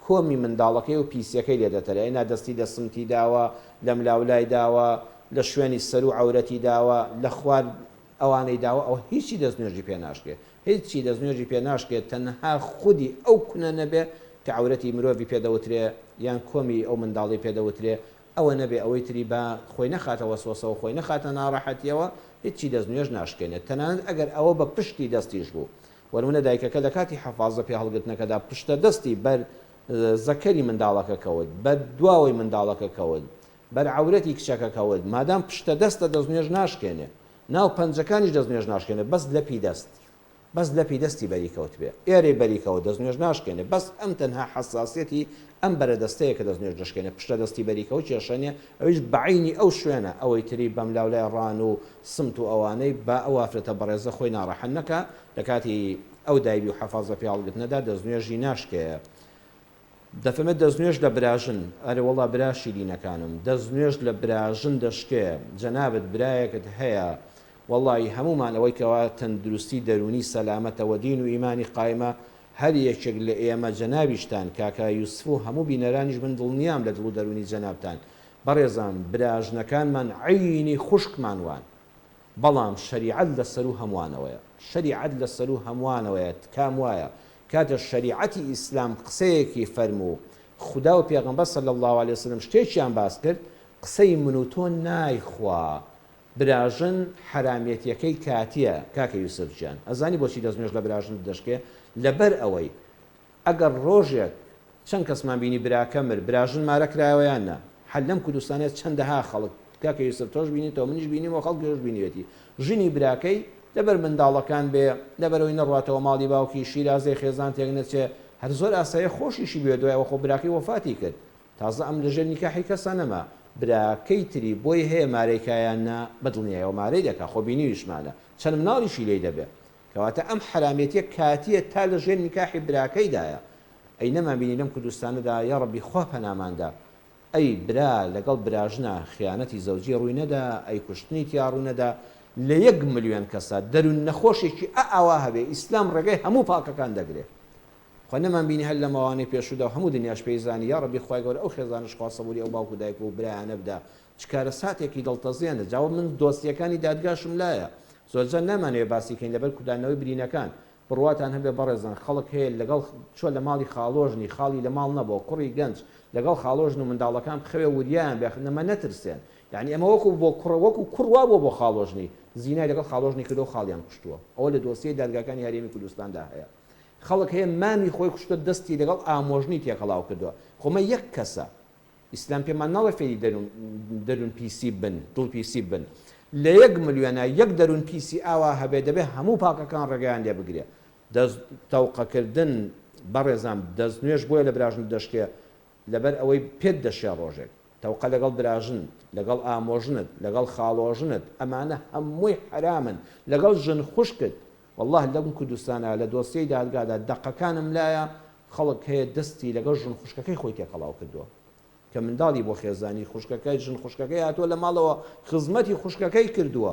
کۆمی منداڵەکەی و پیسیەکەی لێ دەتەرێ ئەینا دەستی لە سمتی داوە لەملاولای داوە لە شوێنی سەروو عەورەتی داوە لە خوار ئەوانەی داوە ئەوە هیچی دەست نوێژی پێ ناشکێ هیچی دەست نوێژی پێ ناشکێ تەنها خودی ئەو کونە نەبێ کە عەورەتی مرۆڤی پێ دەوترێ یان کۆمی ئەو منداڵەی پێ دەوترێ ئەوە نەبێ ئەوەی تری با خۆی نەخاتە وەسوەسەوە خۆی نەخاتە ناڕەحەتیەوە هیچی دەست نوێژ ناشکێنێت تەنانەت ئەگەر ئەوە بە پشتی دەستیش بوو وەنمونە دایکەکە لە کاتی حەفازە پێ هەڵگرتنەکەدا پشتە دەستی بەر زەکەری منداڵەکە کەوت بەر دواوەی منداڵەکە کەوت بەر عەورەتی کچەکە کەوت مادام پشتە دەستە دەست نوێژ ناشکێنێ ناو پەنجەکانیش دەست نوێژ ناشکێنێ بەس لەپی دەست بەس لەپی دەستی بەری کەوتبێ ئێرەی بەری کەوت دەست نوێژ ناشکێنێ بەس ئەم تەنها حەساسیەتی ئەم بەرە دەستەیە کە دەست نوێژ دەشکێنێ پشتە دەستی بەری کەوت کێشە نیە ئەویش بە عەینی ئەو شوێنە ئەوەی تری بەملاولای ڕان و سمت و ئەوانەی با ئەو ئافرەتە بەڕێزە خۆی ناڕەحەت نەکا لە کاتی ئەو دایبی و حەفازە پێ هەڵگرتنەدا دەستنوێژی ناشکێ دەفەمێ دەستنوێژ لە براژن ئەرێ وەڵا برا شیرینەکانم دەستنوێژ لە براژن دەشکێ جەنابت برایەکت هەیە وەڵایی هەموومان ئەوەی کەوا تەندروستی دەروونی سەلامەتە وە دین و ئیمانی قایمە هەر یەکێک لە ئێمە جەنابیشتان کاکە یوسف و هەموو بینەرانیش من دڵنیام لە دڵ و دەروونی جەنابتان بەڕێزان براژنەکانمان عەینی خوشکمان وان بەڵام شەریعەت لە سەروو هەمووانەوەیە شەریعەت لە سەروو هەمووانەوەیە تکام وایە کاتێ شەریعەتی ئیسلام قسەیەکی فەرموو خودا و پێغەمبەر صلی اللە علیە وسلم شتێکیان باس کرد قسەی من و تۆ نایخوا براژن حەرامیەتیەکەی کاتیە کاکە یوسف گیان ئەزانی بۆچی دەست نوێژ لە براژنت دەشکێ لەبەر ئەوەی ئەگەر ڕۆژێک چەند کەسمان بینی براکە مرد براژن مارە کرایەوە یان نا حەل لەم کوردستانە چەندەها خەڵک کاکە یوسف تۆش بینیتەوە منیش بینیمەوە خەڵکیش بینیوێتی ژنی براکەی لەبەر منداڵەکان بێ لەبەرئەوەی نەڕواتەوە ماڵی باوکی شیرازەی خێزان تێک نەچێ هەر زۆر ئاساییە خۆشیشی بوێ دوای ئەوە خۆ براکەی وەفاتی کرد تازە ئەم لەژێر نیکاحی کەسا نەما براکەی تری بۆی هەیە مارەی کا یان نا بەدڵنیایەوە مارەی دەکا خۆ بینیویشمانە چەند مناڵیشی لێی دەبێ کەواتە ئەم حەرامیەتیە کاتیە تا لە ژێر نیکاحی براکەیدایە ئەی نەمان بینی لەم کوردستانەدا یاڕەبی خوا پەنامان دا ئەی برا لەگەڵ براژنا خیانەتی زەوجی ڕووی نەدا ئەی کوشتنی تیا ڕوو نەدا لە یەک ملیۆن کەسا دەرون نەخۆشێکی ئە ئاوا هەبێ ئیسلام ڕێگای هەموو پاکەکان دەگرێ خوا نەمان بینی هەر لەمەوانەی پێشودا و هەموو دنیاش پێی زانی یاڕەبی خوای گەورە ئەو خێزانەش خوا سەبوری ئەو باوک و دایک و برایانە بدا چ کارەساتێکی دڵتەزێنە جا من دۆسیەکانی دادگاشم لایە زۆرجار نامانەوێ باسی کەین لەبەر کودانەوەی برینەکان بڕواتان هەبێ بەڕێزان خەڵک هەیە لەگەڵ چوە لە ماڵی خاڵۆژنی خاڵی لە ماڵ نەبوە کوڕی گەنج لەگەڵ خاڵۆژن و منداڵەکان بخەوێ وریایان بێ نەمە نەترسێن یانی ئەمە وەکو بۆ کوڕە وەکو کوڕ وابوە بۆ خاڵۆژنی زینای لەگەڵ خاڵۆژنی کردوە و خاڵیان کوشتوە ئەوە لە دۆسیەی دادگاکانی هەرێمی کوردستاندا هەیە خەڵک هەیە مامی خۆی کوشتوە دەستی لەگەڵ ئامۆژنی تێکەڵاو کردوە خۆ مە یەک کەسە ئیسلام پێمان ناڵێ فێری دەروون دەروون پیسی بن دڵ پیسی بن لە یەک ملیۆنا یەک دەروون پیسی ئاوا هەبێ دەبێ هەموو پاکەکان ڕێگایان لێ بگرێ دەست تەوقەکردن بەڕێزان دەست نوێژ بۆیە لە براژنت دەشکێ لەبەر ئەوەی پێت دەشێ ڕۆژێک. تەوقە لەگەڵ براژنت، لەگەڵ ئامۆژنت، لەگەڵ خاڵۆژنت، ئەمانە هەمووی حەرامن، لەگەڵ ژن خوشکت، وەڵڵا لەم کوردستانە لە دۆسیەی دادگادا دەقەکانم لایە خەڵک هەیە دەستی لەگەڵ ژن خوشکەکەی خۆی تێکەڵاو کردووە کە منداڵی بۆ خێزانی خوشکەکەی ژن خوشکەکەی هاتووە لە ماڵەوە خزمەتی خوشکەکەی کردووە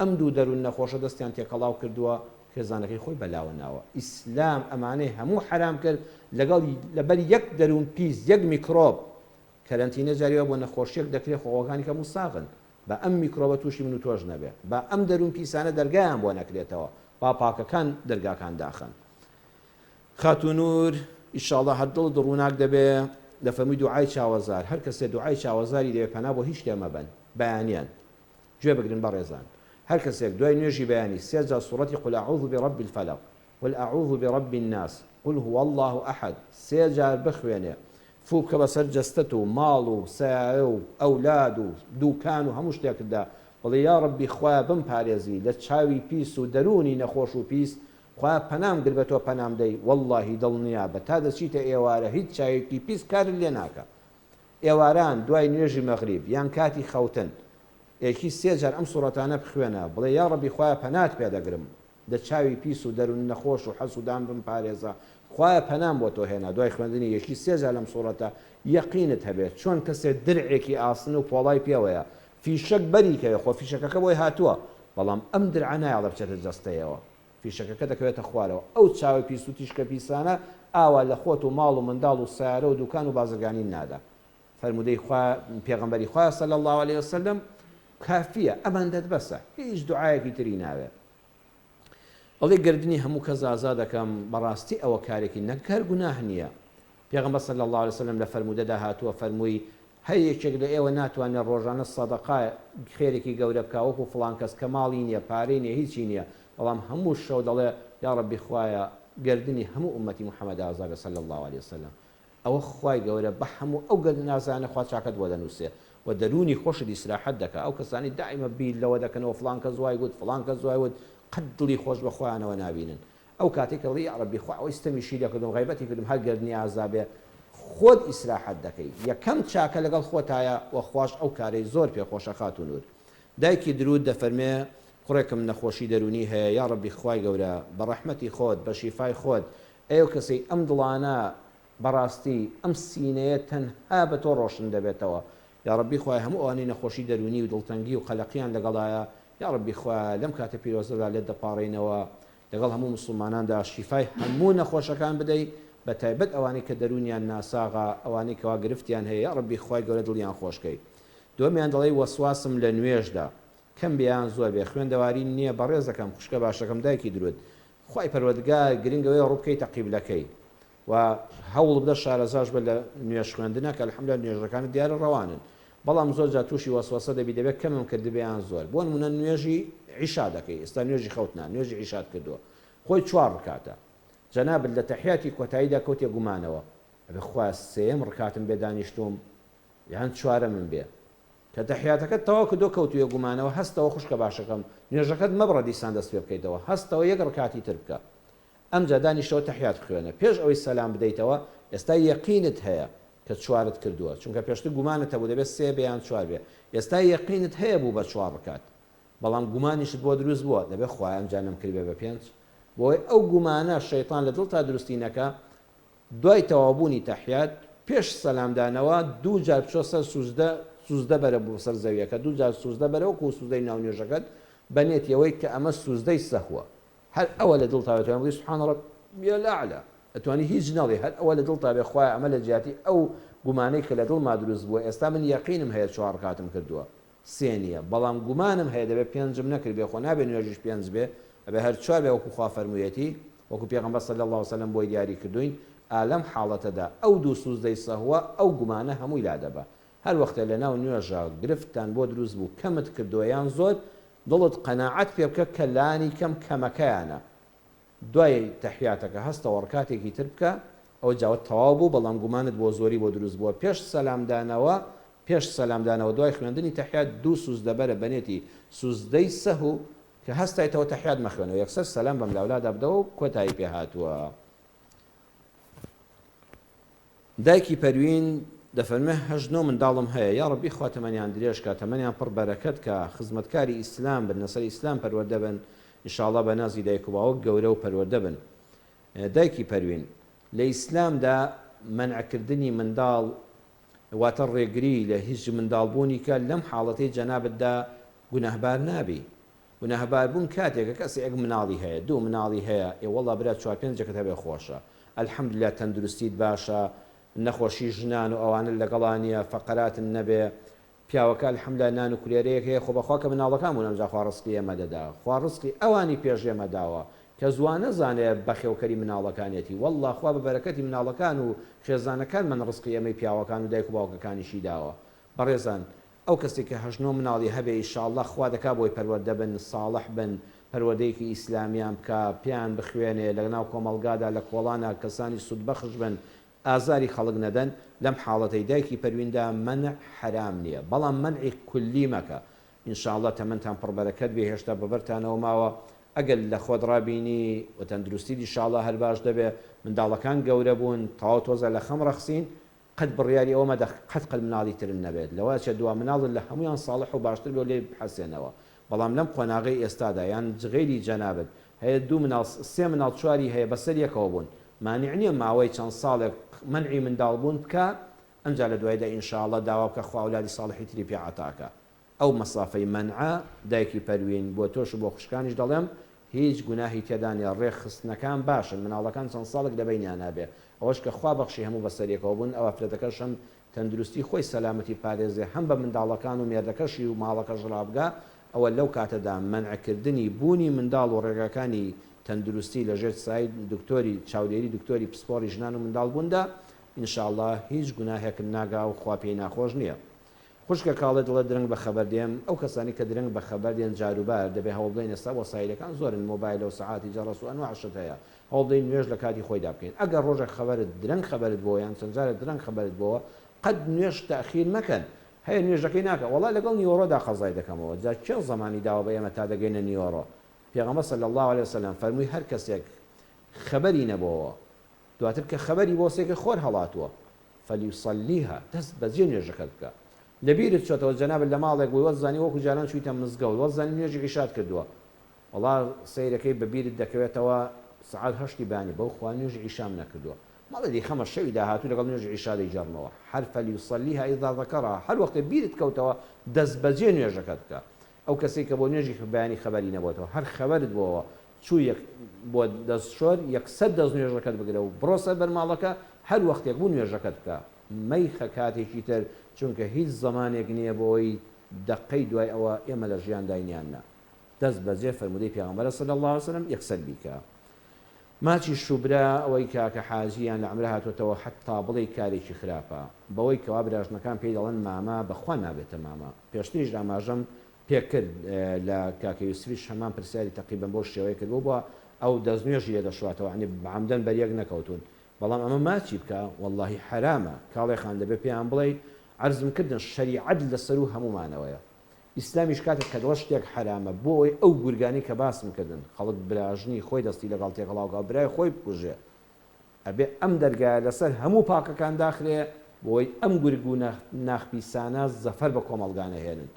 ئەم دوو دەروون نەخۆشە دەستیان تێکەڵاو کردووە خێزانەکەی خۆی بەلاوە ناوە ئیسلام ئەمانەی هەموو حەرام کرد لەگەڵ لەبەر یەک دەروون پیس یەک میکرۆب کەرەنتینە جاری وا بۆ نەخۆشیەک دەکرێ خۆوەکانی کەم و ساغن با ئەم میکرۆبە توشی من و تۆش نەبێ با ئەم دەروون پیسانە دەرگایان بۆ نەکرێتەوە با پاکەکان دەرگاکان داخەن خاتوو نور ئیشاڵا هەر دڵت ڕووناک دەبێ دەفەرمووی دوعای چاوەزار هەر کەسێ دوعای چاوەزاری دەوێ پەنا بۆ هیچ شتێ مەبەن بەیانیان گوێ بگرن بەڕێزان هەر کەسێک دوای نوێژی بەیانی سێ جار سوڕەتی قل اعوذ برب الفلق قل اعوذ برب الناس قل هو اللە احد سێ جار بخوێنێ فوو بکە بەسەر جەستەت و ماڵ و سەیارە و ئەولاد و دوکان و هەموو شتێکتدا بڵێ یاڕەبی خوایە بمپارێزی لە چاوی پیس و دەروونی نەخۆش و پیس خوایە پەنام گر بە تۆ پەنام دەی وەڵڵاهی دڵنیابە تا دەچیتە ئێوارە هیچ چاوێکی پیس کارت لێ ناکا ئێواران دوای نوێژی مەغریب یان کاتی خەوتن ئێکی سێ جار ئەم سوڕەتانە بخوێنە بڵێ یاڕەبی خوایە پەنات پێ دەگرم لە چاوی پیس و دەرون نەخۆش و حەسودان بمپارێزە خوایە پەنام بۆ تۆ هێنا دوای خوێندنی یەکی سێ جار لەم سوڕەتە یەقینت هەبێ چۆن کەسێ درعێکی ئاسن و پۆڵای پێوەیە فیشەک بەری کەوێ خۆ فیشەکەکە بۆی هاتووە بەڵام ئەم درعە نایەڵێ بچێتە جەستەیەوە فیشەکەکە دەکەوێتە خوارەوە ئەو چاوە پیس و تیشکە پیسانە ئاوا لە خۆت و ماڵ و منداڵ و سەیارە و دوکان و بازرگانی نادا فەرموودەی خوا پێغەمبەری خوایە صلی اللە علیە وسلم کافیە ئەمەندەت بەسە هیچ دوعایەکی تری ناوێ ئەڵێ گردنی هەموو کەس ئازا دەکەم بەڕاستی ئەوە کارێکی نەک هەر گوناه نییە پێغەمبەر صلی اللە علیە وسلم لە فەرموودەدا هاتووە فەرمووی هەر یەکێک لە ئێوە ناتوانێت ڕۆژانە سەدەقا خێرێکی گەورە بکا وەکو فڵان کەس کە ماڵی نییە پارەی نییە هیچی نییە بەڵام هەموو شەو دەڵێ یا ڕەبی خوایە گردنی هەموو ئومەتی محمد ئازا بێ صلی اللە علیە وسلم ئەوە خوای گەورە بە هەموو ئەو گەردنازانە خوا چاکەت بۆ دەنوسێ و دەرونی خۆشت ئیسراحەت دەکا ئەو کەسانەی دائیمە بیر لەوە دەکەنەوە فڵان کەس وای گوت فڵان کەس وای وت قەت دڵی خۆش بە خۆیانەوە نابینن ئەو کاتەی کە دەڵێی یاڕەبی خوا ئەوەی ستەمیشی لێکردوم غەیبەتی کردوم هەر گەردنی ئازا بێ خۆت ئیسراحەت دەکەی یەکەم چاکە لەگەڵ خۆتایە وە خواش ئەو کارەی زۆر پێ خۆشە خاتوو نور دایکی درود دەفەرمێ کوڕێکم نەخۆشی دەرونی هەیە یاڕەبی خوای گەورە بە ڕەحمەتی خۆت بە شیفای خۆت ئەی ئەو کەسەی ئەم دڵانە بەڕاستی ئەم سینەیە تەنها بە تۆ ڕۆشن دەبێتەوە یاڕەبی خوایە هەموو ئەوانەی نەخۆشی دەروونی و دڵتەنگی و قەلەقیان لەگەڵایە یاڕەبی خوایە لەم کاتە پیرۆزەدا لێت دەپاڕێینەوە لەگەڵ هەموو موسڵماناندا شیفای هەموو نەخۆشەکان بدەی بەتایبەت ئەوانەی کە دەروونیان ناساغە ئەوانەی کەوا گرفتیان هەیە یاڕەبی خوای گەورە دڵیان خۆشکەی دووەمیان دەڵێی وەسواسم لە نوێژدا کەم بێ یان زۆر بێ خوێندەواری نیە بەڕێزەکەم خوشکە باشەکەم دایکی دروود خوای پەروەردگار گرنگ ئەوەیە ڕووبکەیتە قیبلەکەی و هەوڵبدە شارەزاش بە لە نوێژ خوێندنا کە الحمدللە نوێژەکانت دیارە ڕەوانن بەڵام زۆر جار تووشی وەسوەسە دەبی دەبێت کەمم کردبێ یان زۆر بۆ نمونە نوێژی عیشا دەکەی ئێستا نوێژی خەوتنا نوێژی عیشات کردووە خۆی چوار ڕکاتە جەنابت لە تەحیاتی کۆتاییدا کەوتیە گومانەوە ئەبێ خوایە سێیەم ڕکاتم بێ دانیشتووم یان چوارەمم بێ کە تەحیاتەکەت تەواو کردو کەوتویە گومانەوە هەستەوە خوشکە باشەکەم نوێژەکەت مەبڕە دیسان دەست پێ بکەیتەوە هەستەوە یەک ڕکاتی تر بکە ئەمجا دانیشەوە تەحیات بخوێنە پێش ئەوەی سەلام بدەیتەوە ئێستا یەقینت هەیە کە چوارت کردووە چونکە پێشتر گومانت هەبوو دەبێت سێ بێ یان چوار بێ ئێستا یەقینت هەیە بوو بە چوار ڕکات بەڵام گومانیشت بۆ دروست بووە دەبێت خوایە ئەمجا نەمکردبێ بە پێنج بۆی ئەو گومانە شەیتان لە دڵتا دروستی نەکا دوای تەواوبوونی تەحیات، پێش سەلامدانەوە دوو جار بچۆ سەر سوجدە، سوجدە بەرە بۆ سەر زەویەکە، دوو جار سوجدە بەرە وەکو سوجدەی ناو نوێژەکەت، بە نێتی ئەوەی کە ئەمە سوجدەی سەهوە. هەر ئەوە لە دڵتا بێ ئەتوانی بڵێی سبحان ربی الاعلی، ئەتوانی هیچ نەڵێی هەر ئەوە لە دڵتا بێ خوایە ئەمە لە جیاتی ئەو گومانەی کە لە دڵما دروست بووە ئێستا من یەقینم هەیە چوار ڕکاتم کردووە سێ نییە بەڵام گومانم هەیە دەبێ پێنجم نەکردبێ خۆ نابێ نوێژیش پێنج بێ ئەبێ هەر چوار بێ وەکو خوا فەرموویەتی وەکو پێغەمبەر صلی اللە وسلم بۆی دیاری کردووین ئا لەم حاڵەتەدا ئەو دوو سوجدەی سەهوە ئەو گومانە هەمووی لادەبا هەر وەختێ لەناو نوێژا گرفتتان بۆ دروست بوو کەمت کردووە یان زۆر دڵت قەناعەت پێ بکە کە لانی کەم کەمەکەیانە دوای تەحیاتەکە هەستەوە ڕکاتێکی تر بکە ئەوە جاوە تەواو بوو بەڵام گومانت بۆ زۆری بۆ دروست بووە پێش سەلام دانەوە پێش سەلام دانەوە دوای خوێندنی تەحیات دوو سوجدە بەرە بەنێتی سوجدەی سەهو کە هەستایتەوە تەحیات مەخوێنەوە یەکسەر سەلام بەم لاولادا بدەوە و کۆتایی پێ هاتووە. دایکی پەروین دەفەرموێ هەشت نۆ منداڵم هەیە یاڕەبی خوا تەمەنیان درێژ کا تەمەنیان پڕ بەرەکەت کا خزمەتکاری ئیسلام بن لەسەر ئیسلام پەروەردە بن ان شاء اللە بە نازی دایک و باوک گەورە و پەروەردە بن دایکی پەروین لە ئیسلامدا مەنع کردنی منداڵ واتە ڕێگری لە هیچ منداڵ بوونی کە لەم حاڵەتەی جەنابتدا گوناهبار نابی گوناهبار بوون کاتێکە کەسێک مناڵی هەیە دوو مناڵی هەیە ئێ وەڵا برا چوار پێنجەکەت هەبێ خۆشە الحمدللە تەندروستیت باشە نەخۆشی ژنان و ئەوانەت لەگەڵا نیە فەقەراتن نەبێ پیاوەکە الحمدللە نان و کولێرەیەک هەیە خۆ بەخوا کە مناڵەکان بوون ئەمجا خوا ڕزقی ئێمە دەدا خوا ڕزقی ئەوانی پێش ئێمە داوە کەس وا نەزانێ بەخێوکەری مناڵەکانیەتی واللە خوا بە بەرەکەتی مناڵەکان و خێزانەکانمان ڕزقی ئێمەی پیاوەکان و دایک و باوکەکانیشی داوە بەڕێزان ئەو کەسەی کە هەشت نۆ مناڵی هەبێ ئیشاڵڵا خوا دەکا بۆی پەروەردە بن ساڵح بن پەروەردەیەکی ئیسلامیان بکا پێیان بخوێنێ لەناو کۆمەڵگادا لە کۆڵانا کەسانی سودبەخش بن ئازاری خەڵک نەدەن لەم حاڵەتەی دایکی پەرویندا مەنع حەرام نیە بەڵام مەنعی کولی مەکە ان شاء اللە تەمەنتان پڕ بەرەکەت بێ هێشتا بەبەرتانەوە ماوە ئەگەر لەخۆت ڕابینی و تەندروستیت ان شاء اللە هەر باش دەبێ منداڵەکان گەورە بوون تەواو تۆزە لەخەم ڕەخسین قەت بڕیاری ئەوە مەدە قەت قەت مناڵی ترت نەبێت لەوە ئەچێت دوا مناڵت لە هەموویان ساڵح و باشتر بێ و لێی بحەسێنەوە بەڵام لەم قۆناغەی ئێستادا یان غەیری جەنابت هەیە دوو مناڵ سێ مناڵ چواری هەیە بەسەر یەکەوە بوون مانع نیە ماوەی چەند ساڵێک مەنعی منداڵ بوون بکا ئەنجا لە دوایدا ان شاء اللە داوا بکە خوا ئەولادی ساڵحی تری پێ عەتا کا ئەو مەسافەی مەنعە دایکی پەروین بۆ تۆش و بۆ خوشکانیش دەڵێم هیچ گوناهی تێدا نیە ڕێک خستنەکان باشن مناڵەکان چەند ساڵێک لە بەینیانا بێ ئەوەش کە خوا بەخشی هەموو بەسەریەکەوە بوون ئەو ئافرەتەکەش هەم تەندروستی خۆی سەلامەتی پارێزێ هەم بە منداڵەکان و مێردەکەشی و ماڵەکەش ڕابگا ئەوە لەو کاتەدا مەنع کردنی بوونی منداڵ و ڕێگاکانی تەندروستی لە ژێر سای دکتۆری چاودێری دکتۆری پسپۆڕی ژنان و منداڵ بووندا ان شاء اللە هیچ گوناهێکت ناگا و خوا پێی ناخۆش نیە. خوشکە کاڵێ دڵێ درەنگ بەخەبەر دێم، ئەو کەسانەی کە درەنگ بەخەبەر دێن جاروبار دەبێ هەوڵبدەین ئێستا وەسایلەکان زۆرن مۆبایلە و سەعاتی جەڕەس و ئەنواع شت هەیە هەوڵبدەین نوێژ لە کاتی خۆیدا بکەین ئەگەر ڕۆژێک خەبەرت درەنگ خەبەرت بۆوە یان چەند جارێک درەنگ خەبەرت بۆوە قەت نوێژ تەئخیر مەکەن هەیە نوێژەکەی ناکا وەڵا لەگەڵ نیوەڕۆدا قەزای دەکەمەوە جا کێ زەمانی داوە بە ئێمە تا دەگەینە نیوەڕۆ پێغەمبەر صلی اللە علیە وسلم فەرمووی هەر کەسێک خەبەری نەبۆوە دواتر کە خەبەری بۆ سێکە خۆر هەڵاتووە فلیصلیها، دەست بەجێ نوێژەکەت بکە. لەبیرت چۆتەوە جەنابت لە ماڵێک بووی وەتزانی وەکو جاران چوویتە مزگەوت وەتزانی نوێژی عیشات کردووە وەڵا سەیرەکەی بەبیرت دەکەوێتەوە سەعات هەشتی بەیانی بەو خوا نوێژی عیشام نەکردووە مەڵێ دیخەمە شەوی داهاتوو لەگەڵ نوێژی عیشا دەیگێڕمەوە هەر فلیصلیها اذا ذکرها هەر وەختێ بیرت کەوتەوە دەست بەجێ نوێژەکەت بکە ئەو کەسەی کە بۆ نوێژی بەیانی خەبەری نەبۆتەوە هەر خەبەرت بۆوە چوو یەک بۆ دەست شۆر یەکسەر دەست نوێژەکەت بگرە و بڕۆ سەر بەرماڵەکە هەر وەختێک بوو نوێژەکەت بکە مەیخە کاتێکی تر چونکە هیچ زەمانێک نیە بۆی دەقەی دوای ئەوە ئێمە لە ژیانداین یان نا دەست بەجێ فەرموودەی پێغەمبەرە صلی اللە علیە وسلم یەکسەر بیکە ماچی شوبرا ئەوەی کاکە حاجی یان لە عەمرە هاتۆتەوە حەتا بڵێی کارێکی خراپە بەوەی کەوا براژنەکان پێی دەڵێن مامە بەخوا نابێتە مامە پێشتریش ئاماژەم پێکرد لە کاکە یوسفیش هەمان پرسیاری تەقریبەن بەو شێوەیە کرد بۆ ئەو دەستنوێژی لێ دەشواتەوە یانی عەمدەن بەریەک نەکەوتوون بەڵام ئەمە ماچی بکا وەڵاهی حەرامە کاڵێ خان دەبێ پێیان بڵێی عەرزم کردن شەریعەت لەسەروو هەموومانەوەیە ئیسلامیش کاتێک کە دەڵێ شتێک حەرامە بۆ ئەوەی ئەو گورگانەی کە باسم کردن خەڵک براژنی خۆی دەستی لەگەڵ تێکەڵاو کا و برای خۆی بکوژێ ئەبێ ئەم دەرگایە لەسەر هەموو پاکەکان داخرێ بۆی ئەم گورگ و ناخ پیسانە زەفەر بە کۆمەڵگا نەهێنن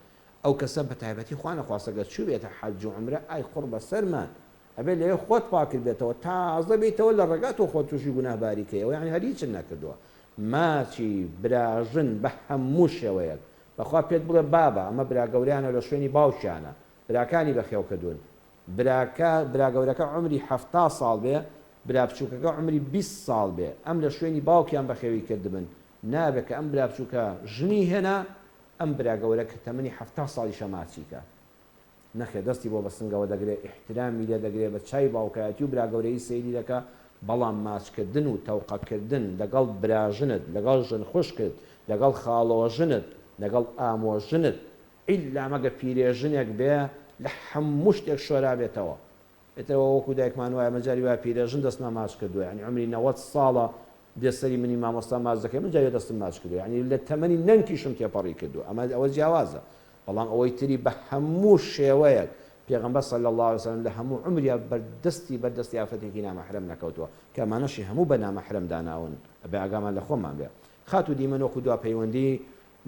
ئەو کەسە بە تایبەتی خوا نەخواستە گەر چووبێتە حەج و عومرە ئای قوڕ بەسەرمان ئەبێ لەوێ خۆت پاکردبێتەوە تازە بێیتەوە لە ڕێگا تۆ خۆت تووشی گوناهباری کەیەوە یانی هەر هیچت نەکردووە ماچی براژن بە هەموو شێوەیەک بەخوا پێت بڵێ بابە ئەمە برا گەورەیانە لە شوێنی باوکیانە براکانی بەخێو کردوون براکە برا گەورەکە عومری 70 ساڵ بێ برا بچووکەکە عومری 20 ساڵ بێ ئەم لە شوێنی باوکیان بەخێوی کردبن نابێ کە ئەم برا بچووکە ژنی هێنا ئەم برا گەورە کە تەمەنی 70 ساڵیشە ماچی کە نەخێر دەستی بۆ بە سنگەوە دەگرێ ئیحترامی لێ دەگرێ بە چاوی باوکایەتی و برا گەورەیی سەیری دەکا بەڵام ماچ کردن و تەوقە کردن لەگەڵ براژنت لەگەڵ ژن خوشکت لەگەڵ خاڵۆژنت لەگەڵ ئامۆژنت ئیلا مەگەر پیرێژنێک بێ لە هەموو شتێک شۆرابێتەوە ئیتر ئەوە وەکو دایکمان وایە من جاری وایە پیرێژن دەستمان ماچ کردووە یانی عومری 90 ساڵە دێ سەری منی مامۆستا ماچ دەکەی من جاری دەستم ماچ کردووە یانی لە تەمەنی نەنکیشم تێپەڕی کردووە ئەمە ئەوە جیاوازە بەڵام ئەوەی تری بە هەموو شێوەیەک پێغەمبەر صلی اللە علیە وسلم لە هەموو عومریا بەر دەستی بەر دەستی ئافرەتێکی نامەحرەم نەکەوتووە کە ئەمانەشی هەموو بە نامەحرەم داناون ئەبێ ئاگامان لە خۆمان بێ. خاتوو دیمەن وەکو دوا پەیوەندی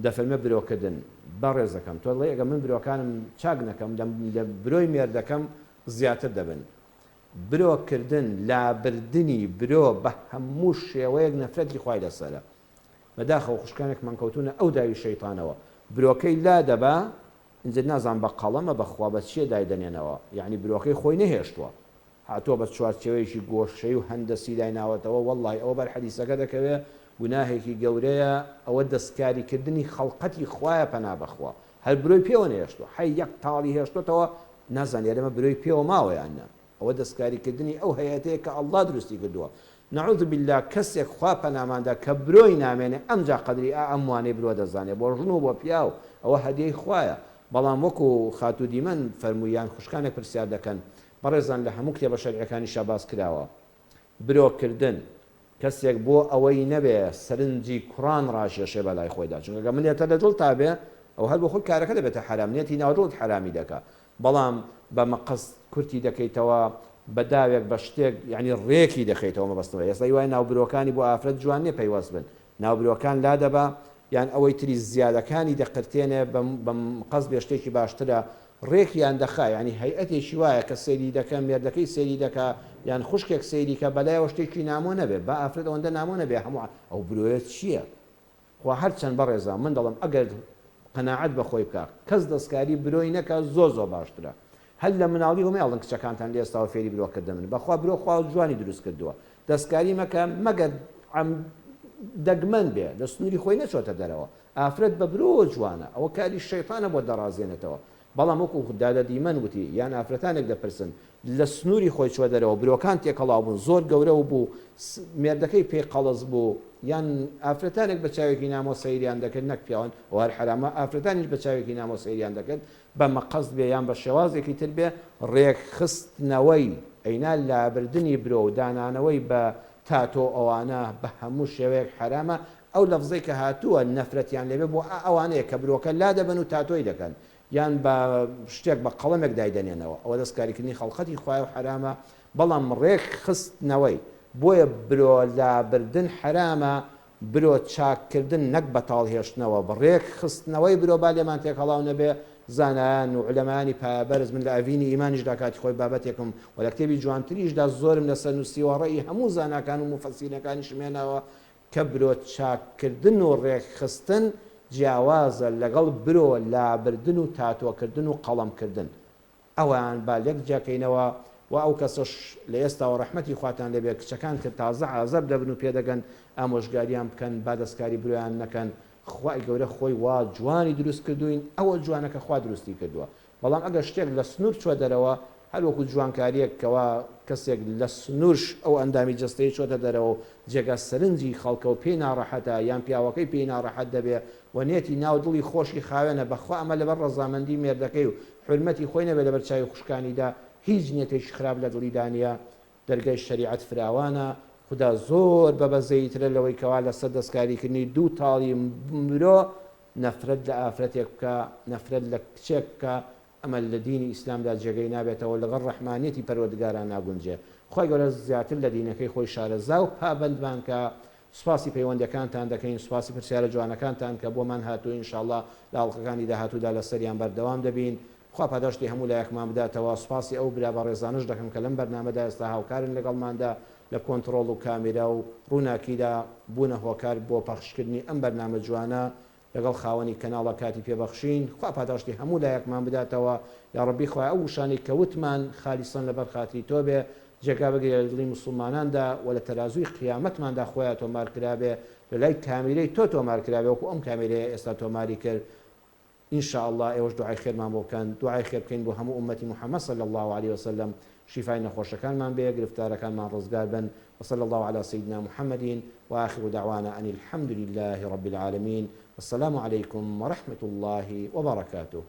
دەفەرمێ برۆکردن بەڕێزەکەم تۆ دەڵێی ئەگەر من برۆکانم چاک نەکەم لە برۆی مێردەکەم زیاتر دەبن برۆ کردن لابردنی برۆ بە هەموو شێوەیەک نەفرەتی خوای لەسەرە بەداخەوە خوشکانێکمان کەوتونە ئەو داوی شەیتانەوە برۆکەی لادەبا ئینجا نازانم بە قەڵەمە بەخوا بە چیە دایدەنێنەوە یەعنی برۆکەی خۆی نەهێشتوە هاتووە بە چوارچێوەیەکی گۆشەی و هەندەسی دایناوەتەوە وەڵڵاهی ئەوە بەر حەدیسەکە دەکەوێ گوناهێکی گەورەیە ئەوە دەستکاری کردنی خەڵقەتی خوایە پەنا بەخوا هەر برۆی پێوە نەهێشتوە حەی یەک تاڵی هێشتۆتەوە نازانم یارێ ئەمە برۆی پێوە ماوە یان نا ئەوە دەستکاری کردنی ئەو هەیئەتەیە کە اللە دروستی کردووە نعوذ باللە کەسێک خوا پەنامان دا کە برۆی نامێنێ ئەمجا قەدری ئا ئەم وانەی برۆ دەزانێ بۆ ژن و بۆ پیاو ئەوە هەدیەی خوایە بەڵام وەکو خاتوو دیمەن فەرمووی یان خوشکانێک پرسیار دەکەن بەڕێزان لە هەموو کتێبە شەرعیەکانیشا باس کراوە برۆ کردن کەسێک بۆ ئەوەی نەبێ سەرنجی کوڕان ڕاکێشێ بەلای خۆیدا چونکە گەر منێتە لە دڵتا بێ ئەوە هەر بۆ خۆی کارەکە دەبێتە حەرام نێتی ناو دڵت حەرامی دەکا بەڵام بە مقەست کورتی دەکەیتەوە بە داوێک بە شتێک یانی ڕێکی دەخەیتەوە مەبەستم ئێستا ی وایە ناوبرۆکانی بۆ ئافرەت جوان نیە پەیوەست بن ناوبرۆکان لادەبا یان ئەوەی تری زیادەکانی دەقرتێنێ بە مقەست بێ شتێکی باشترە ڕێکیان دەخا یانی هەیئەتێکی وایە کە سەیری دەکە مێردەکەی سەیری دەکا یان خوشکێک سەیری کە بەلایەوە شتێکی نامۆ نەبێ با ئافرەت ئەوەندە نامۆ نەبێ هەموو ئەو برۆیە چیە خوا هەرچەند بەڕێزە من دەڵێم ئەگەر قەناعەت بە خۆی بکا کەس دەستکاری برۆی نەکا زۆر زۆر باشترە هەر لە مناڵیەوە مەیەڵن کچەکانتان لە ئێستاوە فێری برۆ کردن بن بەخوا برۆ خوا جوانی دروست کردووە دەستکاری مەکە مەگەر عەم دەگمەن بێ لە سنوری خۆی نەچۆتە دەرەوە ئافرەت بە برۆوە جوانە ئەوە کاری شەیتانە بۆت دەڕازێنێتەوە بەڵام وەکو دادە دیمەن وتی یان ئافرەتانێک دەپرسن لە سنوری خۆی چوە دەرەوە برۆکان تێکەڵاو بوون زۆر گەورەو بوو مێردەکەی پێی قەڵس بوو یان ئافرەتانێک بە چاوێکی نامۆ سەیریان دەکرد نەک پیاوان ئەوە هەر حەرامە ئافرەتانیش بە چاوێکی نامۆ سەیریان دەکرد بە مەقەست بێ یان بە شێوازێکی تر بێ ڕێکخستنەوەی ئەینا لابردنی برۆ و دانانەوەی بە تاتۆ ئەوانە بە هەموو شێوەیەک حەرامە ئەو لەفزەی کە هاتووە نەفرەتیان لێبێ بۆ ئا ئەوانەیە کە برۆکە لادەبەن و تاتۆی دەکەن یان بە شتێک بە قەڵەمێک دایدەنێنەوە ئەوە دەستکاریکردنی خەڵقەتی خوایە و حەرامە بەڵام ڕێک خستنەوەی بۆیە برۆ لابردن حەرامە برۆ چاک کردن نەک بەتاڵ هێشتنەوە ڕێک خستنەوەی برۆ با لێمان تێکهەڵاو نەبێ زانایان و عولەمایانی پایەبەرز من لە ئەڤینی ئیمانیشدا کاتی خۆی بابەتێکم و لە کتێبی جوانتریشدا زۆرم لەسەر نووسیوە ڕەئی هەموو زاناکان و موفەسیرەکانیشم هێناوە کە برۆ چاک کردن و ڕێکخستن جیاوازە لەگەڵ برۆ لابردن و تاتۆ کردن و قەڵەم کردن ئەوان با لێک جیاکەینەوە وە ئەو کەسەش لە ئێستاوە ڕەحمەتی خواتان لێبێ کچەکان کە تازە عازەب دەبن و پێدەگەن ئامۆژگاریان بکەن با دەستکاری برۆیان نەکەن خوای گەورە خۆی وا جوانی دروست کردوین ئەوە جوانە کە خوا دروستی کردوە بەڵام ئەگەر شتێک لە سنوور چوە دەرەوە هەر وەکو جوانکاریەک کەوا کەسێک لە سنوورش ئەو ئەندامی جەستەی چۆتە دەرەوە و جێگا سەرنجی خەڵکە و پێی ناڕەحەتە یان پیاوەکەی پێی ناڕەحەت دەبێ و نێتی ناو دڵی خۆشی خاوێنە بەخوا ئەمە لەبەر ڕەزامەندی مێردەکەی و حورمەتی خۆی نەبێ لەبەر چاوی خوشکانیدا هیچ نیەتێکی خراپ لە دڵیدا نیە دەرگای شەریعەت فراوانە خودا زۆر بە بەزەییترە لەوەی کەوا لەسەر دەستکاریکردنی دوو تاڵی مرۆ نەفرەت لە ئافرەتێک بکا نەفرەت لە کچێک بکا ئەمە لە دینی ئیسلامدا جێگەی نابێتەوە لەگەڵ ڕەحمانیەتی پەروەردگارا ناگونجێ خوای گەورە زیاتر لە دینەکەی خۆی شارەزا و پابەندمان کا سوپاسی پەیوەندەکانتان دەکەین سوپاسی پرسیارە جوانەکانتان کە بۆمان هاتووە ان شاء اللە لە ئەڵقەکانی داهاتوودا لەسەریان بەردەوام دەبین خوا پاداشتی هەموو لایەکمان بداتەوە سوپاسی ئەو برا بەڕێزانەش دەکەم کە لەم بەرنامەدا ئێستا هاوکارن لەگەڵماندا لە کۆنتڕۆڵ و کامیرا و ڕووناکیدا بوونە هۆکار بۆ پەخشکردنی ئەم بەرنامە جوانە لەگەڵ خاوەنی کەناڵە کاتی پێ بەخشین خوا پاداشتی هەموو لایەکمان بداتەوە یاڕەبی خوایە ئەو وشانەی کە وتمان خالیسەن لەبەر خاتری تۆ بێ جێگا بگرێ لە دڵی موسڵماناندا وە لە تەرازووی قیامەتماندا خۆیا تۆمار کرابێ لەلای کامیرەی تۆ تۆمار کرابێ وەکو ئەم کامیرەیە ئێستا تۆماری کرد ان شاء اللە ئێوەش دوعای خێرمان بۆ بکەن دوعای خێر بکەین بۆ هەموو ئوممەتی محمد صلی اللە علیە وسلم شیفای نەخۆشەکانمان بێ گرفتارەکانمان ڕزگار بن وصلی اللە علی سیدنا محمد وآخر دعوانا ان الحمد لله رب العالمین والسلام علیکم ورحمة اللە وبرکاته.